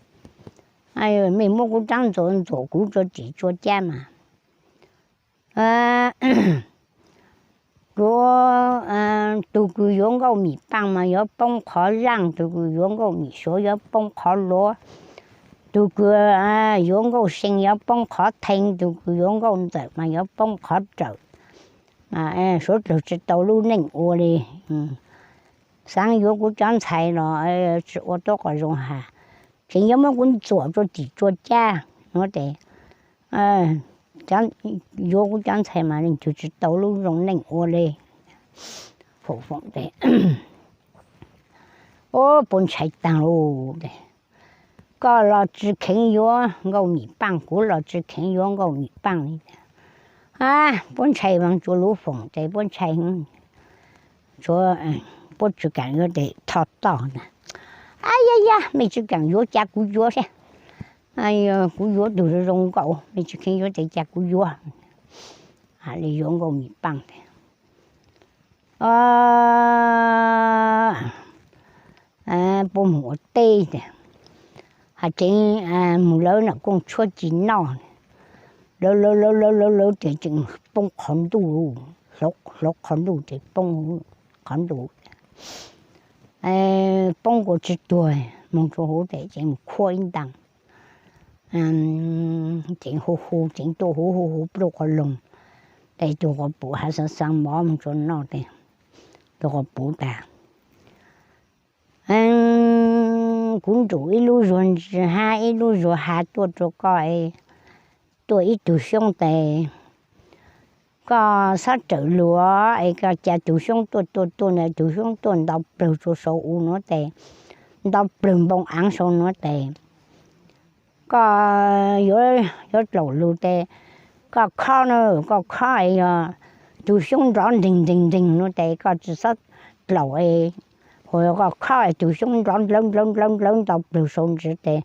mej muab kuv raab ntxuam ntxuam kuv tsua tim tsua cab mas, tug kws yuav Nkauj Mim Paaj mas yuav poob qhov zaaj, tug kws yuav Nkauj Mim Suav yuav poob qhov luav, tug kws yuav Nkauj See yuav poob qhov thee, tug kws yuav Nkauj Ntxawm mas yuav poob qhov rawm. Suav dlawg tsi tau lub neej ua li. Xaav yuav kuv cov ntxhais los tsi ua tuab qhov zoo has, tseem yuav muab kuv ntxuam tsua tim tsua cab nuav tes, yuav kuv cov ntxhais mas leej twg tsi tau lub zoo neej ua li. Foom foom tes, ua puab ntshai taag lug tes, koj los tsi kheev yuav Nkauj Mim Paaj, kuv los tsi kheev yuav Nkauj Mim Paaj li. Puab ntshai Vaag Tsua Luv foom tes puab ntshai, puab tsi kaam yuav tes thoj toj ntag. A ya ya, mej tsi kaam yuav cas kuv yuav seb, kuv yuav tug zoo zoo nkaus, mej tsi kheev yuav tes cas kuv yuav. Has le yuav Nkauj Mim Paaj tes, puab moog ua teb tes, has tseev moog lawv nam kooj tshuab ci noj, lawv lawv lawv lawv lawv lawv tes tseem poob qhov ntuj lug. hloov qhov ntuj ces poob qhov ntuj, poob kuj tsis tuag, moog rua huv tes tseem khuab ib ntaag, tseem hu hu, tseem tuaj huv hu hu pluj quas loog, tes tug quas puv has xaav xaav mov moog rua noj tes tug quas puv tas, kuv nrug ib lub zuag ntsis hab ib lub zuag hav tuaj rua koj, tuaj ib tug xyoob tes koj xob rawm lug es koj ca tug xyoob tuaj tuaj tuaj ntawd, tug xyoob tuaj nto plawg rua sau u nuav tes, nto plawg npoo aav sau nuav tes, koj yuav dlaum lug tes koj khob na, koj khob es yog tug xyoob nrov nreeg nreeg nreeg nuav tes koj tsi xob dlaum, hu koj khob es tug xyoob nrov nplawv nplawv nplawv nplawv nto plawg sau ntsis tes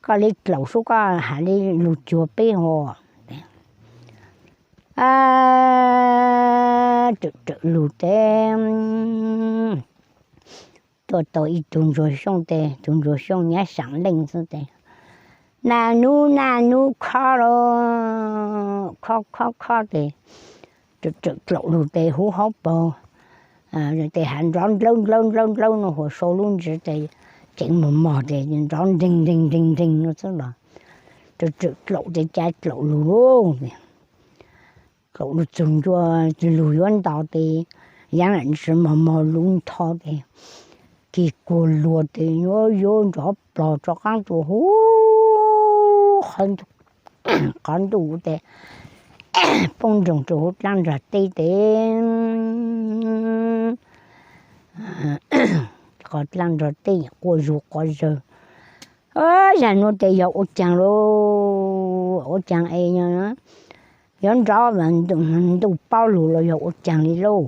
koj le dlaum sub koj has le lug cuag peb hov. Rawm rawm lug tes tuaj tau ib tug ntsuag xyoob tes, tug ntsuag xyoob nyab saam leej xwb tes, naj nub naj nub khob lauj, khob khob khob tes, rawm rawm dlaum lug tes huv hauv paug tes has nrov nplawb nplawb nplawb nplawb nuav huv sau lub ntsis tes tseem mog mog tes nrov nreeg nreeg nreeg nreeg nuav xwb los rawm rawm dlaum tes ca dlaum lug lauj. Dlaum lug txug ncua lug yuav nto tes yaav lam ntsis mog mog lub ntho tes kig kuag luag tes yuav yuav nrov plog rov qaab rua huv qhov ntuj tes poob nroog rua huv dlaab nrog teb tes qhov dlaab nrog teb quaj zug quaj zawg. Zag nuav tes yog ua caag lauj, ua caag es yuav nrov ntuj paub lug los yog ua caag li lauj.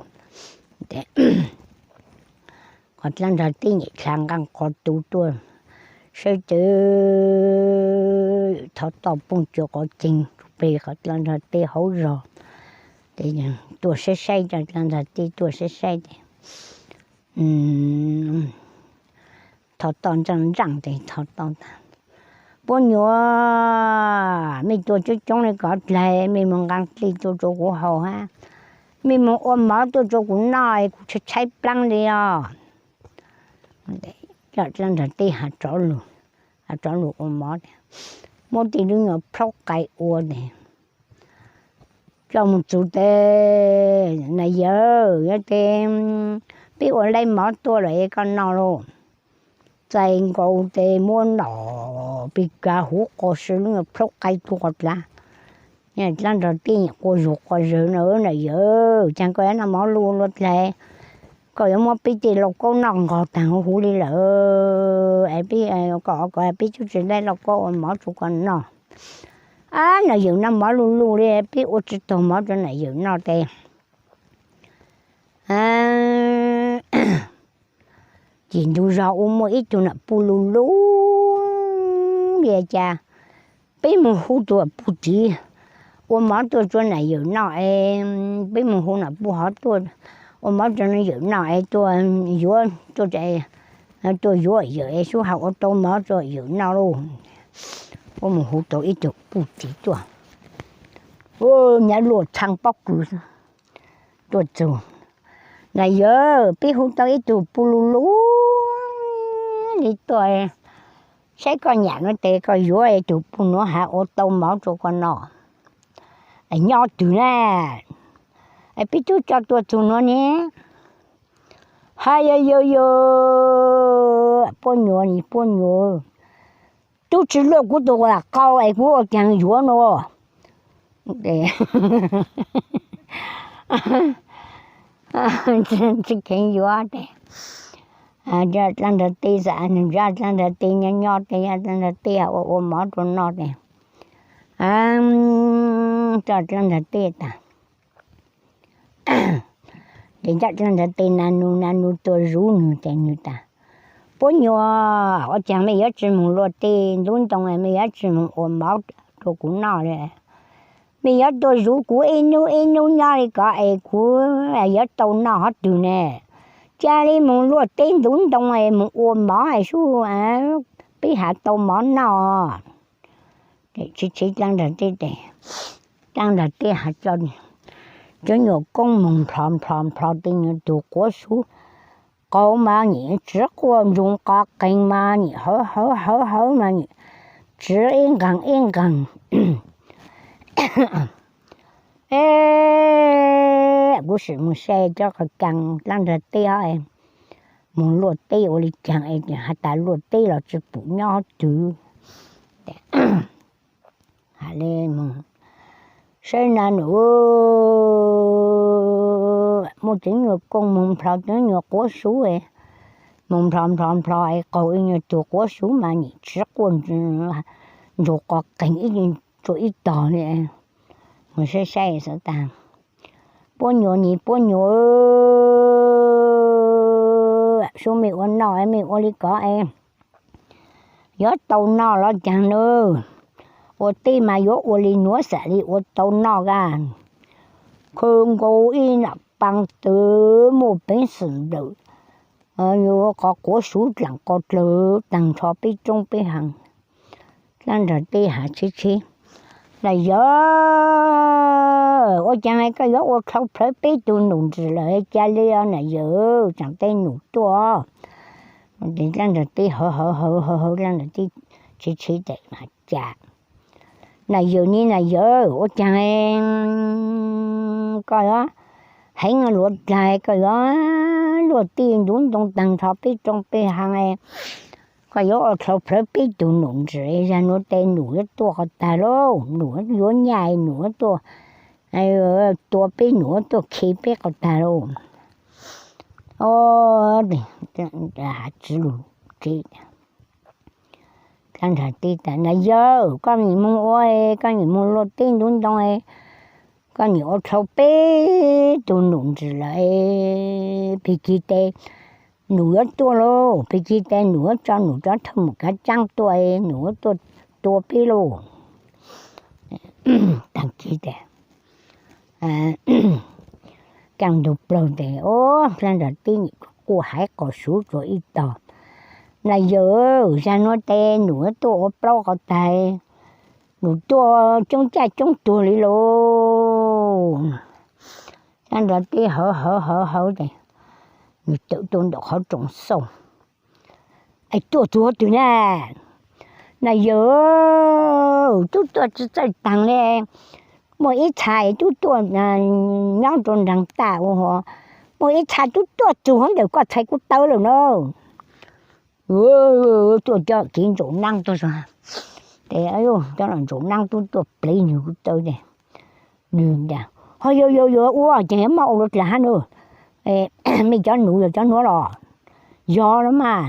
Qhov dlaab nrog teb nyem dlha nqaa qhov tu tuaj saib tes thov toj poob cuag qhov ceeg rua peg qhov dlaab nrog teb hauv zog. Tes tuaj saib saib, cov dlaab nrog teb tuaj saib saib tes thov toj nraaj nraaj tes thov toj tas, puab nyuam, mej tuaj coob coob le kov dlaig, mej moog nqaa dlej tuaj rua kuv haus hab, mej moog ua mov tuaj rua kuv noj, kuv tshaib tshaib plaab le os. Cov dlaab nrog teb has rov lug, has rov lug ua mov, muab tej lub nyuag plhaub qai ua tes coj moog txug tes, nam yawm, yog tes peb ua laib mov tuaj lawm es koj noj lauj. Txais nkaus tes muab nom pig kav huv qos si lub nyuag plhaub qai tuaj dlaab. Dlaab nrog teb quaj zug quaj zawg na, nam yawm, caag koj yuav noj mov luj luaj dlaig, koj yuav muab peb tej lauj kaub noj nqog taag huv huv le lawm es peb, koj, koj, peb tub tsi laib lauj kaub ua mov rua koj noj. Ab, nam yawm noj mov luj luj le, peb ua tsi taug mov rua nam yawm noj tes. Ces ntug zog ua muaj ib tug nam puj luj luj li cas, peb moog hu tug nam puj tid ua mov tuaj rua nam yawm noj es, peb moog hu nam puj hov tuaj ua mov rua nam yawm noj es tuaj yuav, tuaj, tuaj yuav yawm es sub has ua tau mov rua yawm noj lauj. Puab moog hu tau ib tug puj tid tuaj, nyav luaj txhaa pob kws tuaj txug. Nam yawm, peb hu tau ib tug puj luj luj li tuaj, saib koj nyam nuav tes koj yuav tug puj nuav has ua tau mov rua koj noj. Nyob twg na? Peb tub tso tuaj txug nuav ne. Hais yog yog yog, puab nyuam, puab nyuam, tub tsi luaj kuv tug lam qau es kuv ua caag yuav nuav. Tsi kheev yuav tes, dlaab nrog teb xav, dlaab nrog teb nyob nyob tes, dlaab nrog teb ua ua mov rua noj tes, dlaab nrog teb tas. Ces cov dlaab nrog teb na nub na nub tuaj zov nwg tes nwg tas, puab nyuam, ua caag mej yuav tsi moog luaj tej ntub ntoo, mej yuav tsi moog ua mov rua kuv noj li? Mej yuav tuaj zov kuv ib nub ib nub nyob li ko es kuv yuav tau noj hov twg ne? Ca le moog luaj teb ntub ntoo es moog ua mov es sub peb has tau mov noj. Tsi tshev dlaab nrog teb tes, dlaab nrog teb has coj, Ceeb nyuam koob moog nplhos nplhos nplhos tej nyuag tug quav xuv, qau mas nim tsiv quaj ntsoog qos qeeg mas nim hawv hawv hawv hawv mas nim tsiv ib nqaag ib nqaag. E, kuv sim moog saib cov qhov kaas dlaab nrag teb, moog luaj teb ua li caag es has tas luaj teb los tsi pum nyob twg. Has le moog saib na num, muaj ceeb nyuag koob moog nplhos ceeb nyuag quav xuv, moog nplhos nplhos nplhos es qaug ib nyuag tug quav xuv mas nim tsiv quaj ntsoog qos qeeg ib tug ib tog li. Moog saib saib xaav tas puab nyuam nim puab nyuam, sub mej ua noj mej ua li ko es yuav tau noj los caag nub, ua teb mas yuav ua li nuav xaam li ua tau noj ka. Khwv nkaus ib nam paas twg muaj peev xwm ntawm yuav qhov quav xuv dlaam qos dlawg taag nrho peb roob peb hav. Dlaab nrag teb has tshib tshib, nam yawg, ua caag koj yuav ua dlhau plhawv peb tug num ntsis lawm ca le os nam yawg, tsaam tej num tuaj. Dlaab nrag teb hawv hawv hawv hawv hawv dlaab nrag teb tshib tshib tes has cas, nam yawg ni nam yawg, ua caag koj yuav heev luav dlaag koj yuav luaj teb ntuv ntoo taag nrho peb roob peb hav, koj yuav ua dlhau plhawv peb tug num ntsis, zag nuav tes num yuav tuaj qhov taag lauj, num yuav nyaj num yuav tuaj tua peb num yuav tuaj khi peb qhov taag lauj. Has tsi lug, dlaab nrag teb tas nam yawg, koj nim moog ua, koj nim moog luaj teb ntuv ntoo, koj nim ua dlhau peb tug num ntsis lawm, pig kig tes num yuav tuaj lauj, pig kig tes num yuav tso num cov thawj mus kav tsaab tuaj, num yuav tuaj tua peb lauj. Taag kig tes kaaj ntug plawg tes, dlaab nrag teb nim quaj haiv qos xuv rua ib tog, nam yawg, zag nuav tes num yuav tuaj ua plaub qhov taag, num tuaj coob caj coob tuag li lauj. Dlaab nrag teb hawv hawv hawv hawv tes nws tawm tuaj ntawm qhov rooj xauj, es tuaj tug huv twg na, nam yawg, tub tuaj tsi txawj taag le, muaj ib txha tub tuaj nyob rua nraag taj ua, muaj ib txha tub tuaj tug huv ntawm koj txhais kuv taw lawm na. Tuaj cov kev ntsaum naab tuaj, tes cov ntsaum naab tub tuaj plev nwg kuv taw tes, nwg tas, ho yog yog yog ua ces maj ua luaj dlaag hab nub, mej cov num yog cov nuav los? Yog los mas,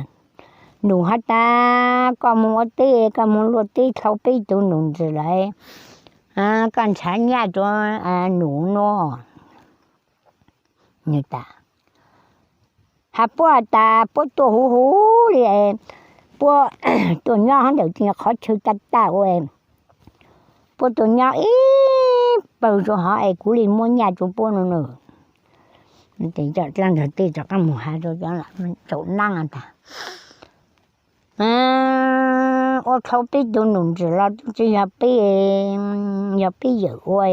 num has tas koj moog ua teb, koj moog luaj teb dlhau peb tug num ntsis lawm, koj nrhav nyaj rua num nuav. Has puab has tas puab tuaj huv huv li, puab tuaj nyob ntawm qhov chaw taj taj ua, puab tuaj nyob ib pawg rua hov es kuv li muab nyaj rua puab no na. Dlaab nrag teb rov qaab moog has rua cov ntsaum naab tas, ua dlhau peb tug num ntsis los tub tsi yog peb, yog peb yawm ua.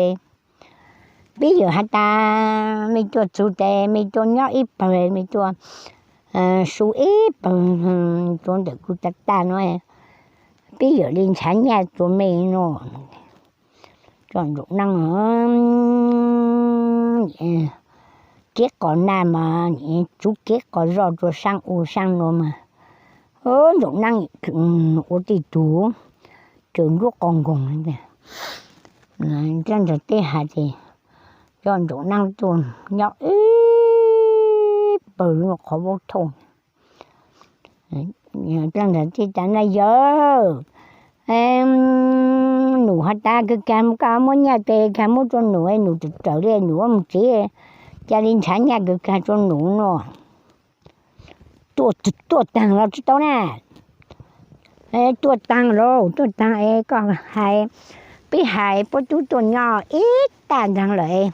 Peb yawm has tas mej tuaj txug tes mej tuaj nyob ib pawg, mej tuaj su ib pawg rua ntawm kuv taj taj nuav, peb yawm li nrhav nyaj rua mej no. Cov ntsaum naab, kev qos naj mas tsuv kev qos zoj rua saab u saab nuav mas, ntsaum naab ua tej tug caws nruab qos nkoog. Dlaab nrag teb has tas, cov ntsaum naab tuaj nyob ib pawg lug qhov vaub thauj. Dlaab nrag teb tas, na yawg, num has tas kag kag koj muab nyaj tes kag muab rua num, num tawm tawm li num muab mus tsev, ca li nrhav nyaj kag kag rua num no. Tuaj taag los tsi tau na? Tuaj taag lauj, tuaj taag es koj hais, peb hais puab tub tuaj nyob ib tag nraag lawm,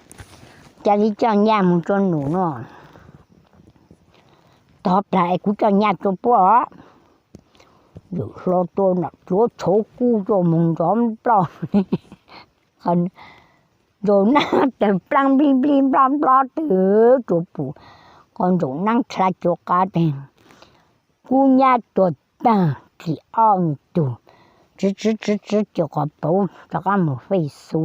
ca li coj nyaj mus rua num no. Tog plag es kuv coj nyaj rua puab os. Yawm hlob tuaj nram tsuav tshauv kub tuaj moog nrov nploj. Ntsaum naab tawg plaab nplij nplij nplob nplob tawg rua pum qhov ntsaum naab dlha cuv qab teg, kub nyab tuag taag, dlim ob tug, tswv tswv tswv tswv cuag qhov pauv rov qaab moog fej xu.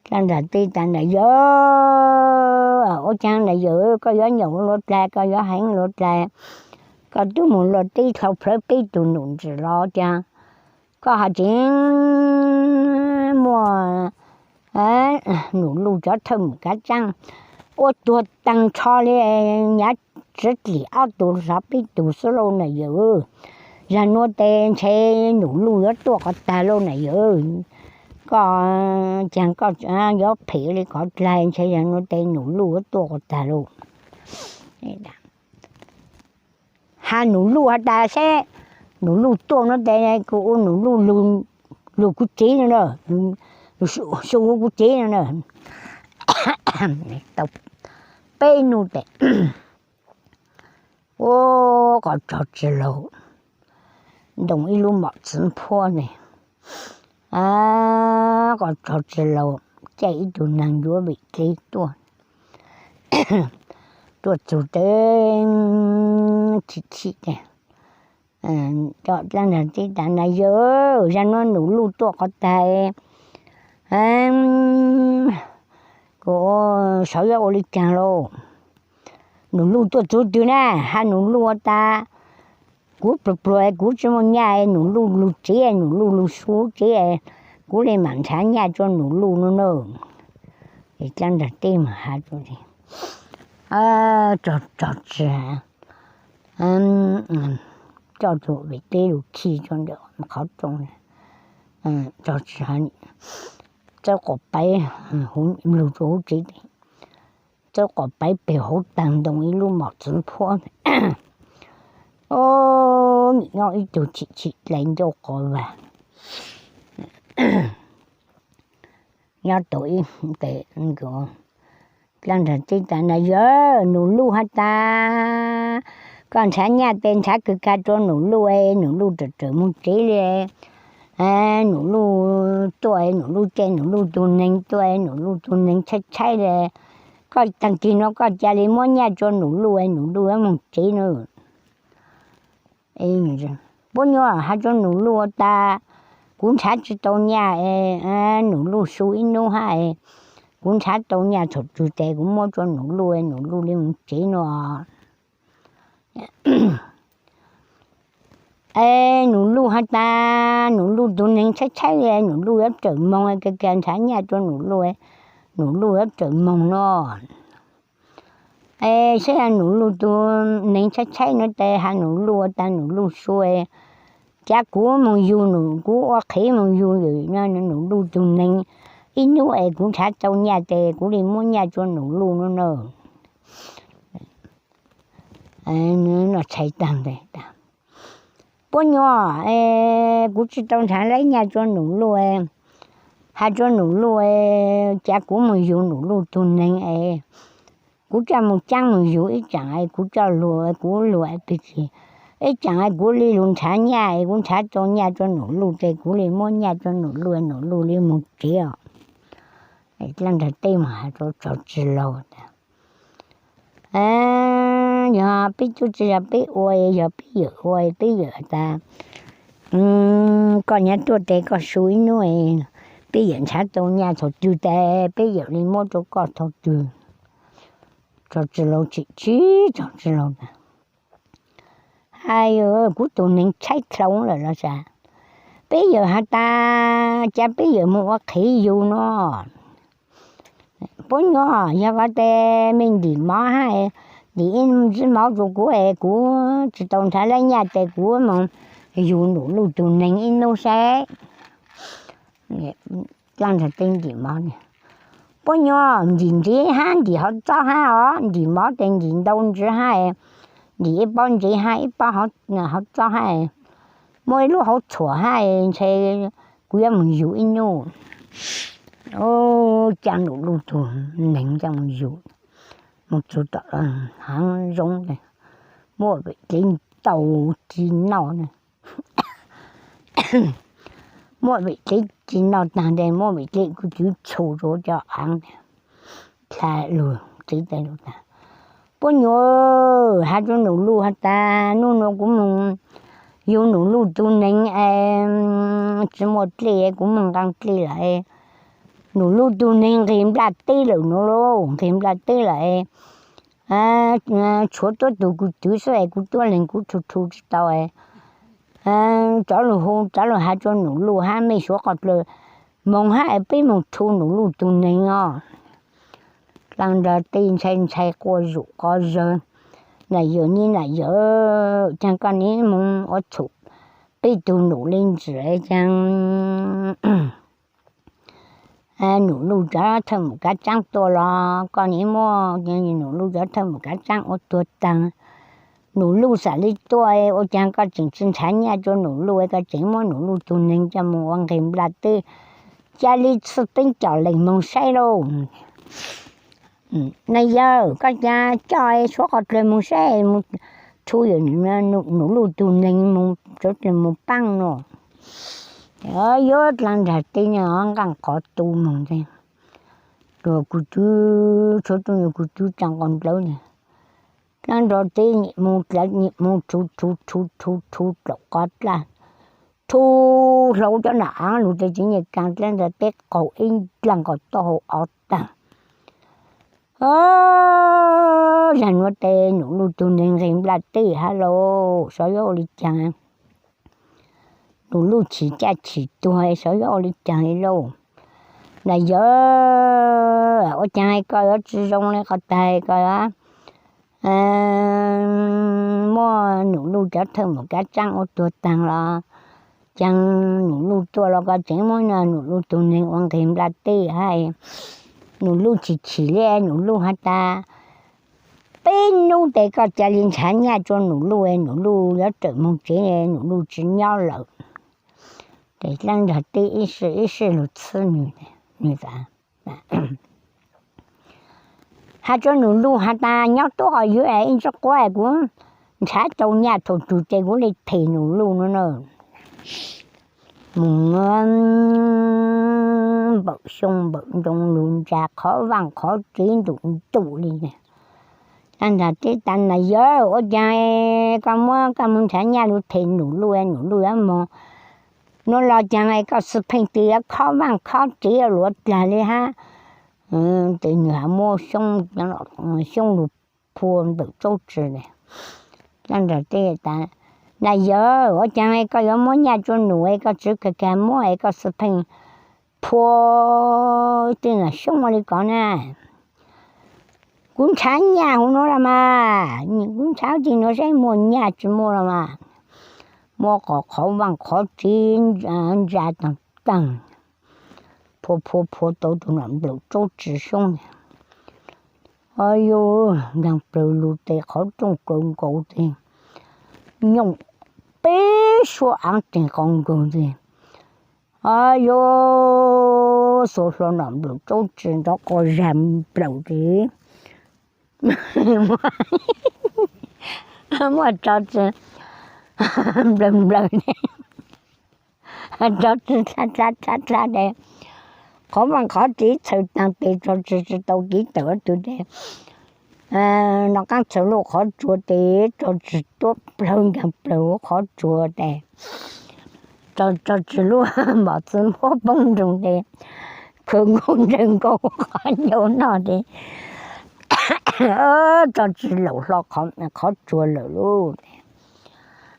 Dlaab Nraag teb tas, Nraag Yawg, ua caag Nraag Yawg, koj yuav nyaum luag dlaag, koj yuav heev luag dlaag, koj tub moog luag teb dlhau plawv peb tug num ntsis los caag koj has tseem muaj Num Luj cov thawj mum kaav tsaab ua tuag taag nrho le, nyaav tswv dlim ob tug xov peb tug xwb lauj Nraag Yawg. Zag nuav tes ntshe Num Luj yuav tuaj quas taag lauj Nraag Yawg. Koj caag koj yuav phem le qhov dlaag, ntshe zag nuav tes Num Luj yuav tuaj quas taag lauj. Has Num Luj has tas seb Num Luj tuaj nuav tes kuv ua Num Luj lug kuv tsev no na, su kuv tsev no na. Tau peb nub tes, ua qos tsog tsi laug, ntoo ib lub mom txwv nphuab ne, qos tsog tsi laug caij ib tug neeg yuav vim dleb tuaj, tuaj txug tes chim chim tes, Dlaab Nraag teb tas, Nraag Yawg, zag nuav Num Luj tuaj quas taag, kuv xyov yuav ua le caag lauj. Num Luj tuaj txug twg na, has Num Luj has tas, kuv pluag pluag kuv tsi muaj nyaj, Num Luj lug tsev, Num Luj lug su tsev, kuv le maam nrhav nyaj rua Num Luj no na. Dlaab Nraag teb maam has, Tsog tsi, coj tug vim dleb lug khi rua ntawm qhov rooj, Tsog tsi, txawb quas paiv, huv lug rua huv tsev tes, txawb quas paiv peg huv taag ntoo ib lub mom txwv nphuab. Nim nyob ib tug chim chim dlai ncauj quas vaag. Nyob tau ib tes, Dlaab Nraag teb tas, Nraag Yawg, Num Luj has tas, koj nrhav nyaj tes nrhav kawg kag rua Num Luj, Num Luj rawm rawm moog tsev le. Num Luj tuaj, Num Luj caij Num Luj tug neeg tuaj, Num Luj tug neeg tshaib tshaib le. Koj taag kig nuav koj ca le muab nyaj rua Num Luj, Num Luj yuav moog tsev na. Puab nyuab has rua Num Luj tas, kuv nrhav tsi tau nyaj, Num Luj su ib nub hab, kuv nrhav tau nyaj thaum twg tes kuv muab rua Num Luj, Num Luj le moog tsev no. Es Num Luj has tas, Num Luj tug neeg tshaib tshaib, Num Luj yuav rawm moog, kawg kag nrhav nyaj rua Num Luj, Num Luj yuav rawm moog no. Es saib Num Luj tug neeg tshaib tshaib nuav tes has Num Luj tas Num Luj su, cav kuv moog yug, kuv ua qhev moog yug Num Luj tug neeg ib nub es kuv nrhav tau nyaj tes kuv le muab nyaj rua Num Luj no na. Noj tshais taag tes, Puab nyuab, kuv tsi tau nrhav lawv nyaj rua Num Luj, has rua Num Luj, cav kuv moog yug Num Luj tug neeg es, kuv coj moog caab moog yug ib tsaam es kuv coj lug, kuv lug pig tsi, ib tsaam es kuv le lug nrhav nyaj es kuv nrhav tau nyaj rua Num Luj tes kuv le muab nyaj rua Num Luj, Num Luj le moog tsev os. Dlaab Nraag teb maam has rua Tsog tsi laug tas, yog peb tub tsi yog peb ua, yog peb yawm ua, peb yawm tas, koj nyav tuaj tes koj su ib nub, peb yawm nrhav tau nyaj thaum twg tes peb yawm le muab rua koj thaum twg. Tsog tsi laug tsim tsib Tsog tsi laug tas, hais yog kuv tug neeg tshaib dlhau lawm los sav, peb yawm has tas cav peb yawm moog ua qhev yug no. Puab nyuab, yog koj tes me ntim mov hab, ntim ib ntsib mov rua kuv es kuv tsi tau nrhav lawv nyaj tes kuv moog yug Num Luj tug neeg ib nub saib. Dlaab Nraag teb ntim mov, puab nyuab ntim ntsev hab ntim hov txob hab os, ntim mov tes ntim ntau ntsis hab, ntim ib pob ntsev hab ib pob hov txob hab, muaj ib lub hauv txhuam hab, ntshe kuv yuav moog yug ib nub. Cav Num Luj tug neeg coj moog yug, moog txug tom haav zoov, muab vim dleb ntau ci noj. muab vim dleb ci no tag nrho, muab vim dleb kuv twv txhum rau cov av. Dlha lug txiv tas lug tas, puab nyuam has rua Num Luj has tas, nub nua kuv moog yug Num Luj tug neeg es tsi muaj dlej, kuv moog nqaa dlej lawm. Num Luj tug neeg nqeg nplaj teb lawm nua lauj, nqeg nplaj teb lawm. Tshuav tuab tug kuv twv xwb es kuv tuab leeg kuv thu thu tsi tau. Rov lug hu, rov lug has rua Num Luj hab mej suav qhov dlawg moog hab es peb moog thu Num Luj tug neeg os. Dlaab nrog tej ntshai ntshai quaj zom quaj zawg, nam yawm ne nam yawm, caag koj nim moog ua txhum peb tug num le ntsis caag. Num Luj cov thawj mum kav tsaab tuaj los koj nim muab Num Luj cov thawj mum kav tsaab ua tuag taag. Num Luj xaav le tuaj, ua caag koj tseem tsi nrhav nyaj rua Num Luj, koj tseem muab Num Luj tug neeg coj moog ua nqeg nplaj teb, ca le txhij teeb com lees moog saib lauj. Nam yawm, koj ca coj suav qhov dlawg moog saib, moog thu Num Luj tug neeg moog paab nua. Yuav dlaab nrog teb nqaa qhov tu moog ntag. Kuv twb tshuav tuab nyuas kuv twb tsaa nqaus dlawb, dlaab nrog teb moog dlaab moog thu thu thu thu thu dlaum qhov dlaj, thu hlo cov nam aav lug tes tsev nyaj kaag dlaab nrog teb qaug ib dlaag nkaus taub hau ob taag. Zag nuav tes Num Luj tug neeg nqeg nplaj teb hab lauj, xyov yuav ua le caag. Num Luj chim caj chim tuag, xyov yuav ua le caag li lauj. Nam yawm, ua caag koj yuav tsi zoo le qhov taag koj muab Num Luj cov thawj mum kav tsaab ua tuag taag los? Caag Num Luj tuaj los koj tseem muab Num Luj tug neeg ua nqeg nplaj teb hab. Num Luj chim chim le, Num Luj has tas, peb nub tes koj ca le nrhav nyaj rua Num Luj, Num Luj yuav rawm moog tsev, Num Luj tsi nyob lawm. Tes dlaab nrog teb ib sij ib sij lug txhwb nwg, nwg tas, has rua Num Luj has tas, nyob tuab qhov yuav ib ntsib quab kuv nrhav tau nyaj thaum twg tes kuv le them Num Luj nua na. Moog npaum xyoo npaum ntoo lug ntsa qhov vaaj qhov tsev ntum ntum li. Dlaab nrog teb tas, nam yawm, ua caag koj muab koj moog nrhav nyaj lug them Num Luj, Num Luj yuav moog nua los caag koj xwm pheej tes yuav khob vaaj khob tsev luav dlaag le hab. Tes nwg has muab xyoob lug phua ntawm tsaub tsi. Dlaab nrog teb tas, nam yawm, ua caag koj yuav muab nyaj rua Num es koj tsi kag kag muab es koj xwm pheej phua tej xyoob ua le kov na. Kuv nrhav nyaj huv nuav los mas, kuv nrhav teg nuav saib muaj nyaj tsi muaj los mas. Muab qhov vaaj qhov tsev ntsa taag taag, phua phua phua tau tug nam nplawm tsaub tsi xyoob. Au yug, nkaag plawg lug tes qhov rooj kaw nkaus tes, nyooj peb suab aav teeg qau nkaus tes, au yug, xuas hlo nam nplawm tsaub tsi nrov quas zag nplawm tes, muaj tso tsi nplawm nplawm, tso tsi dlha dlha dlha dlha tes, qhov vaaj qhov tsev txhawv taag tes tso tsi tsi tau kev tawm tug tes, nov qaab txhawv lub qhov tsua tes tso tsi tuab plawg nkaag plawg huv qhov tsua tes, tso tsi lub mom txwv npuab poob nroog tes, khawg nkaus ntsawg nkaus qhov ncauj noj tes, tso tsi laum hlo qhov tsua lawm lauj.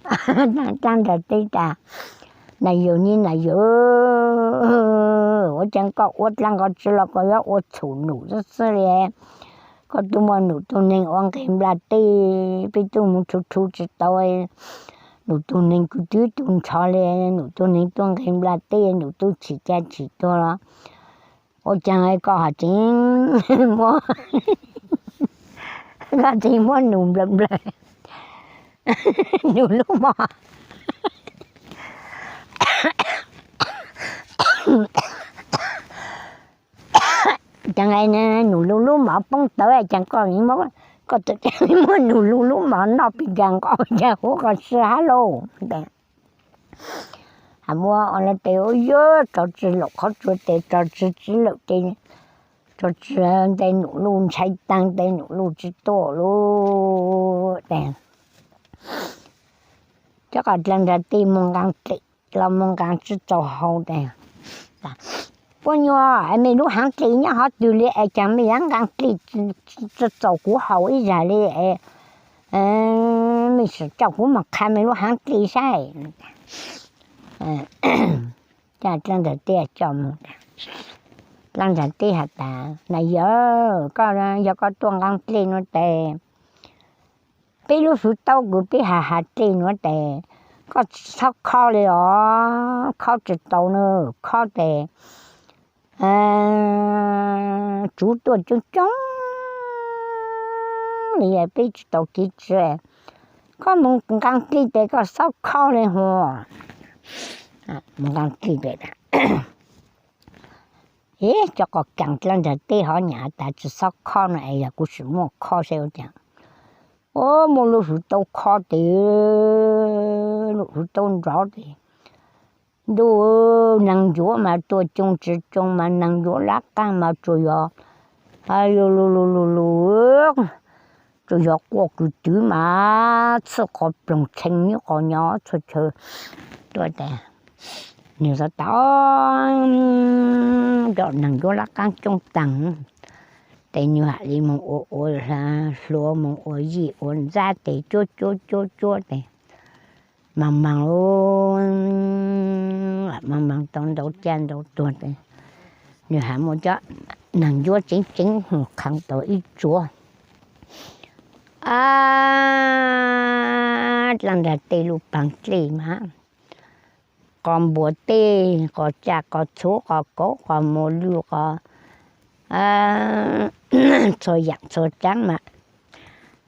Dlaab nrog teb tas, nam yawm ne nam yawm, ua caag koj ua dlaab nqhov tsi los koj yuav ua txhum Num xwb xwb le. Koj tub muaj Num tug neeg ua nqeg nplaj teb, peb tub moog thu thu tsi tau. Num tug neeg kuv twb tu nrho le, Num tug neeg tuaj nqeg nplaj teb, Num tub chim caj chim tuag los, ua caag koj ho tseem muab, koj tseem muab Num nplawm nplawm Num lub mom. Caag Num Luj lub mom poob tawv, caag koj, koj txawm caag muab Num Luj lub mom noj pes nkaag nqaus caag huv qhov si hab lauj. has muab ua lawv tes ua yuav tso tsi laum qhov tsua tes tso tsi tsi laum tes, tso tsi tes num luj ntshai tag tes num luj tsi tuaj lawm tes, cov qos dlawg nrag tij moog nqaa dlim los moog nqaa tsi txaus hau tes, puab nyuas, mej lub haav dlim nyob hov twg li es caag mej yuav nqaa dlim tsi txaus kuv haus ib zag li es mej sim coj kuv moog qha mej lub haav dlim saib. Dlawg nrag tij coj moog, dlawg nrag tij has tas, na yawg, koj yog koj tuaj nqaa dlim nuav tes, peb lub xwb taub kws peb has has dlim nuav tes, koj txhob khob li os, khob tsi tau na, khob tes tsuv tuaj coob coob li peb tsi tau kev tsi. Koj moog nqaa dlim tes koj txhob khob li hov. Ib cov qos kaas dlawg nrag tij hov nyam tas tsi txhob khob no es yog kuv sim muaj khob saib ua caag. Muaj lub xwb taub khob tes, lub xwb taub nrov tes, ntuj, neeg ncuav mas tuaj coob tsi coob mas neeg ncuav lab qaab mas tsuas yog lu lu lu lu, tsuas yog quaj kws twv mas txhij qhov ploog tshee nyob qhov nyob txhua chaw tuaj tes, nwg xav tas cov neeg ncuav lab qaab coob taag, tes nwg has li moog ua ua hluas moog ua yij ua ntxab tes cuab cuab cuab cuab tes, maag maag, maag maag tau ntau caj ntau tuag tes, nwg has muaj cov neeg ncuav tseev tseev qhee tau ib tsuav dlawg nrag tij lub paag dlej mas, qos npua teb, qos tsaj qos txhuv, qos kauv qos muas lwj, qos txhua yaam txhua tsaav mas,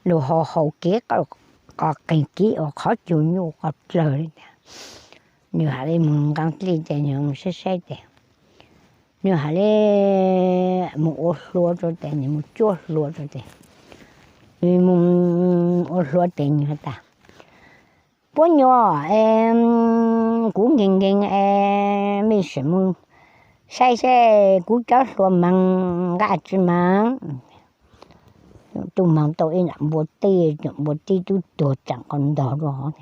lug hau hau kev, qos qeeg kev ua qhov cug nyuj qos dlawg li tas. Nwg has li moog nqaa dlej tes nwg moog saib saib tes, nwg has li moog ua hlua rua tes, nwg moog cuab hlua rua tes, nwg moog ua hlua tes nwg has tas, puab nyuas, kuv nkees nkees es mej sim moog saib saib kuv cov hlua maag nqaj tsi maag. Tuaj moog tau ib nram npua teb, nram npua teb tub tuag tsaam qos ntog rua hov.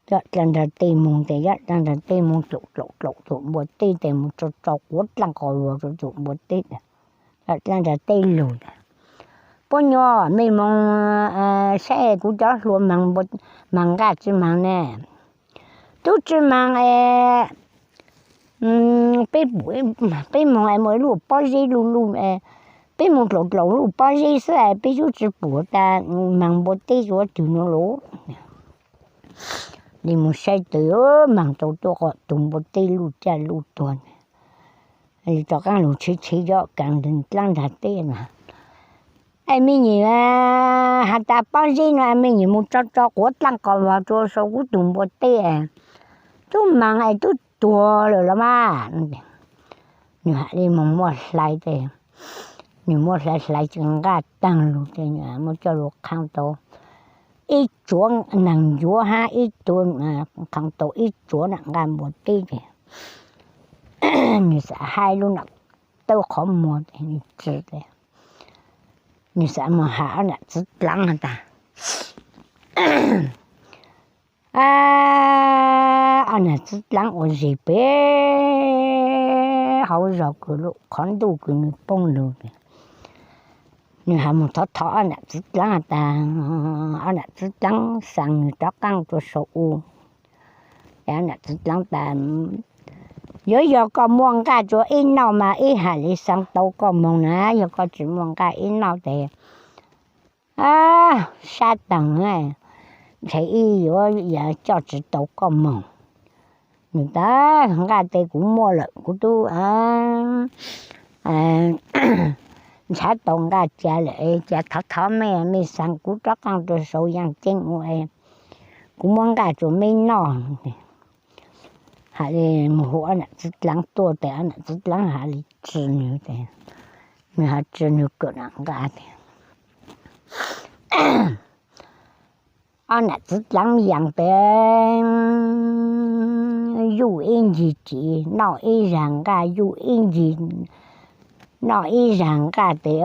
Cov dlawg nrag tij moog tes, cov dlawg nrag tij moog dlaum dlaum dlaum tug npua teb tes moog tso tso quav dlaaj qos luag rua tug npua teb. Cov dlawg nrag teb lug tas, puab nyuas, mej moog saib kuv cov hlua maag nqaj tsi maag ne. Tub tsi maag es peb pum, peb moog es muaj ib lub pob zeb luj luj, peb moog dlaum dlaum lub pob zeb xwb es peb tub tsi pum tas maag npua teb yuav twg nuav lauj. Li moog saib tes, maag tau tuaj qos tug npua teb luj caj luj tuag. Rov qaab lug tshiv tshiv cov kaas dlawg nrag teb na, es mej nyam has tas pob zeb no mej nyam moog tso tso quav dlaaj qos luag rua sau kuv tug npua teb, tub maag es tub tuag lawm los mas. Nwg has li moog muab hlais tes, nwg muab hlais hlais tsi nqaj taag lug tes, muab coj lug qhee tau ib tsuav neeg ncuav hab ib tug, qhee tau ib tsuav nam nqaj npua teb tes, nwg xav hab lub nam tawb qhov muag tes nwg tsi, nwg xav moog has ob nam txiv dlaav has tas, ob nam txiv dlaav ua zig pem hauv zog kws lub qhov ntuj kws nwg poob lug tes, nwg has moog thov thov ob nam txiv dlaav has tas, ob nam txiv dlaav xaa nwg rov qaab rua sau u. Ob nam txiv dlaav tas, yuav yog koj muaj nqaj rua ib noj mas ib ham li xaa tau koj moog na, yog koj tsi muaj nqaj ib noj tes sab taag, ntshe ib yuav coj tsi tau koj moog. Nwg tas, nqaj tes kuv muaj lawm, kuv tub nrhav tau nqaj ca lawm, ca thov thov mej, mej xaa kuv rov qaab rua sau yaaj ceeb u, kuv muab nqaj rua mej noj. Has li moog hu ob nam txiv dlaav tuaj tes ob nam txiv dlaav has li tsi nwg tes, nwg has tsi nwg kawm nam nqaj tes, ob nam txiv dlaav yaas tes yuj ib ncig ris, noj ib zag nqaj, yuj ib ncig, noj ib zag nqaj tes,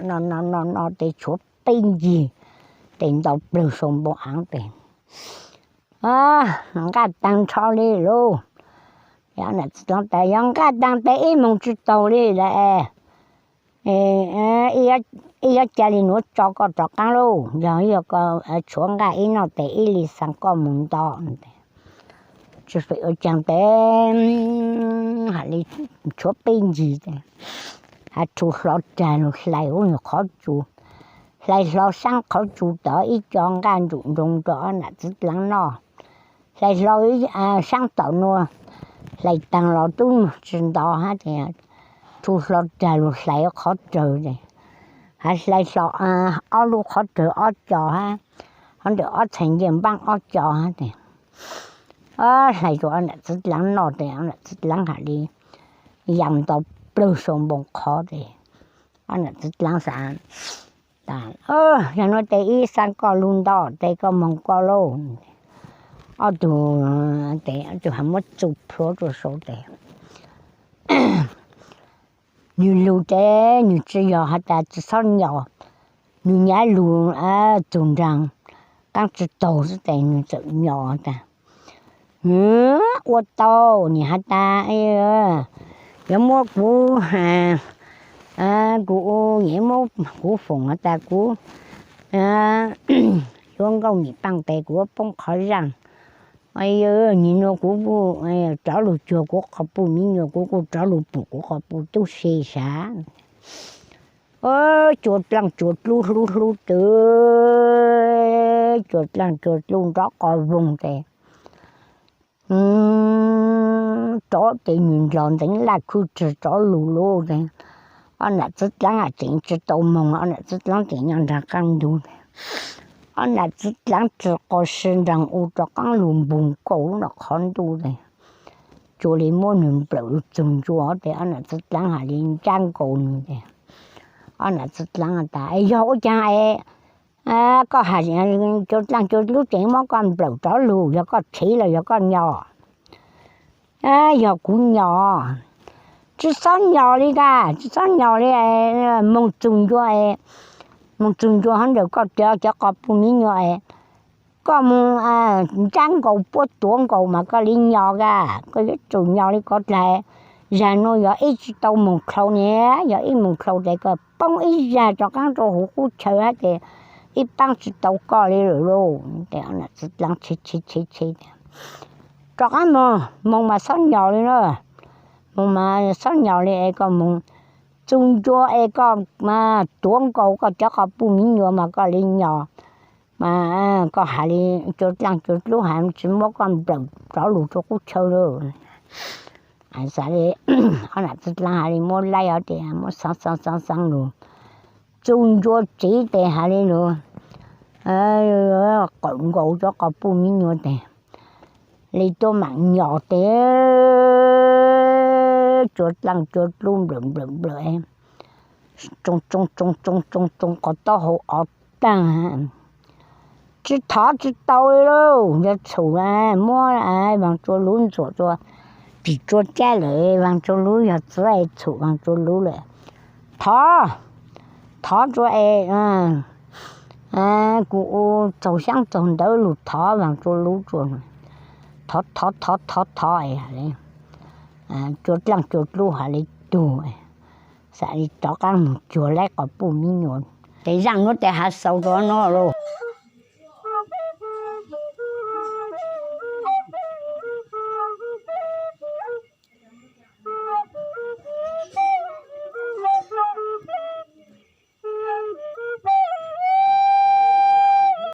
no no no no tes tshuav peb ncig tes nto plawg sau npoo av tes, nqaj taag nrho li lauj. Yog nram txiv dlaab tas yog nqaj taag tes ib moog tsi taug li lawm, ib yuav ca le nuav tso koj rov qaab lauj, yog yog koj tshuav nqaj ib noj tes ib le xaa koj moog nto. Tsi fem ua caag tes, ha le tshuav peb ncig tes, ha rhu hlo rag lug hlais ub nyuag qhov tsua, hlais hlo saab qhov tsua tod ib co nqaj ntsum nroo rau ob nam txiv dlaab noj, hlais hlo saab tom nuav, hlais taag los tub nyuag tsi nto hab tes, rhu hlo rag lug hlais qhov rawg tes, ha hlais hlo ob lub qhov rawg ob co hab, hov ntawm ob txhais ncej npaab ob co hab tes, hlais rua ob nam txiv dlaab noj tes ob nam txiv dlaab ha le ya nto plawg sau npoo qhov tes, ob nam txiv dlaab xaav tas, yog nuav tes ib xaa koj lug nto tes koj moog koj lauj. Ob tug tes ob tug ha muab txug plhuav rua sau tes, nwg lug tes nwg tsi yog has tas tsi xob nyos, nwg nyab lug txug nraag qaab tsi taug xwb tes nwg txawm nyos tas, ua tau, nwg has tas, yuav muab kuv, kuv, muab kuv foom has tas kuv yuav nkauj mim paaj tes kuv yuav poob qhov zaaj, nwg nug kuv kuj rov lug cuag kuv qhov puj miv nyuas, kuv kuj rov lug pum kuv qhov puj tub se sav. Cua dlaaj cua dlub hlub hlub twg, cua dlaaj cua dlub nrov qos voog tes, rov tes nwg nrog nteev laj khwb tsawg rov lug lauj. Ob nam txiv dlaab tseem tsi tau moog, ob nam txiv dlaab tseem nyob nraag qaab ntug. Ob nam txiv dlaab tsi qos si nraag u rov qaab lug npug nkaus lub nram qhov ntuj tes, cua le muab nwg nplawm lug txug ncua tes ob nam txiv dlaab has le ntsab nkaus nwg tes, ob nam txiv dlaab tas, yog ua caag es koj has cua dlaaj cua dlub tseem muab koj nplawm rov lug, yog koj rhiv los yog koj nyos? Yog kuv nyos. Tsi xob nyos li kag, tsi xob nyos li, moog txug ncua, moog txug ncua hov ntawm koj cov cov qos puj miv nyuas es koj moog ntsab nkaus puab tuav nkaus mas koj le nyos kag, koj yuav tsum nyos li ko dlaag. Zag nuav yog ib tsi tau moog dlhau ne, yog ib moog dlhau tes koj poob ib zag rov qaab rua huv qub chaw hab tes ib paab tsi tau koj li lawm lauj. Tes ob nam txiv dlaab tshe tshe tshe, rov qaab moog, moog mas xob nyos li na, moog mas xob nyos li es koj moog txug ncua es koj tuav nkaus koj cov qos puj miv nyuas mas koj le nyos, mas koj has le cua dlaaj cua dlub has tsi muab koj nplawm rov lug rua qub chaw lawm. Xav le ob nam txiv dlaab has le muab laib hov tes muab xaav xaav xaav xaav lug txug ncua tsev tes has le lug qawm nkaus cov qos puj miv nyuas tes le tuab maam nyos tes cua dlaaj cua dlub nplawm nplawm nplawm, tsoo tsoo tsoo tsoo tsoo qhov taub hau o taag. Tsi thov tsi tau li lauj, yog txhum muab Vaag Tsua Lub ntxuam rua, ris tsua cab lawm, Vaag Tsua Lub yog txiv es txhum Vaag Tsua Lub lawm. Thov, thov rua es kuv txaug xyaab txaug ntawv lug thov Vaag Tsua Lub rua, thov thov thov thov thov es cua dlaaj cua dlub has le tug, xav le rov qaab moog cuag laib qos puj miv nyuas. Tes zaaj nuav tes has xaus rua nuav lauj.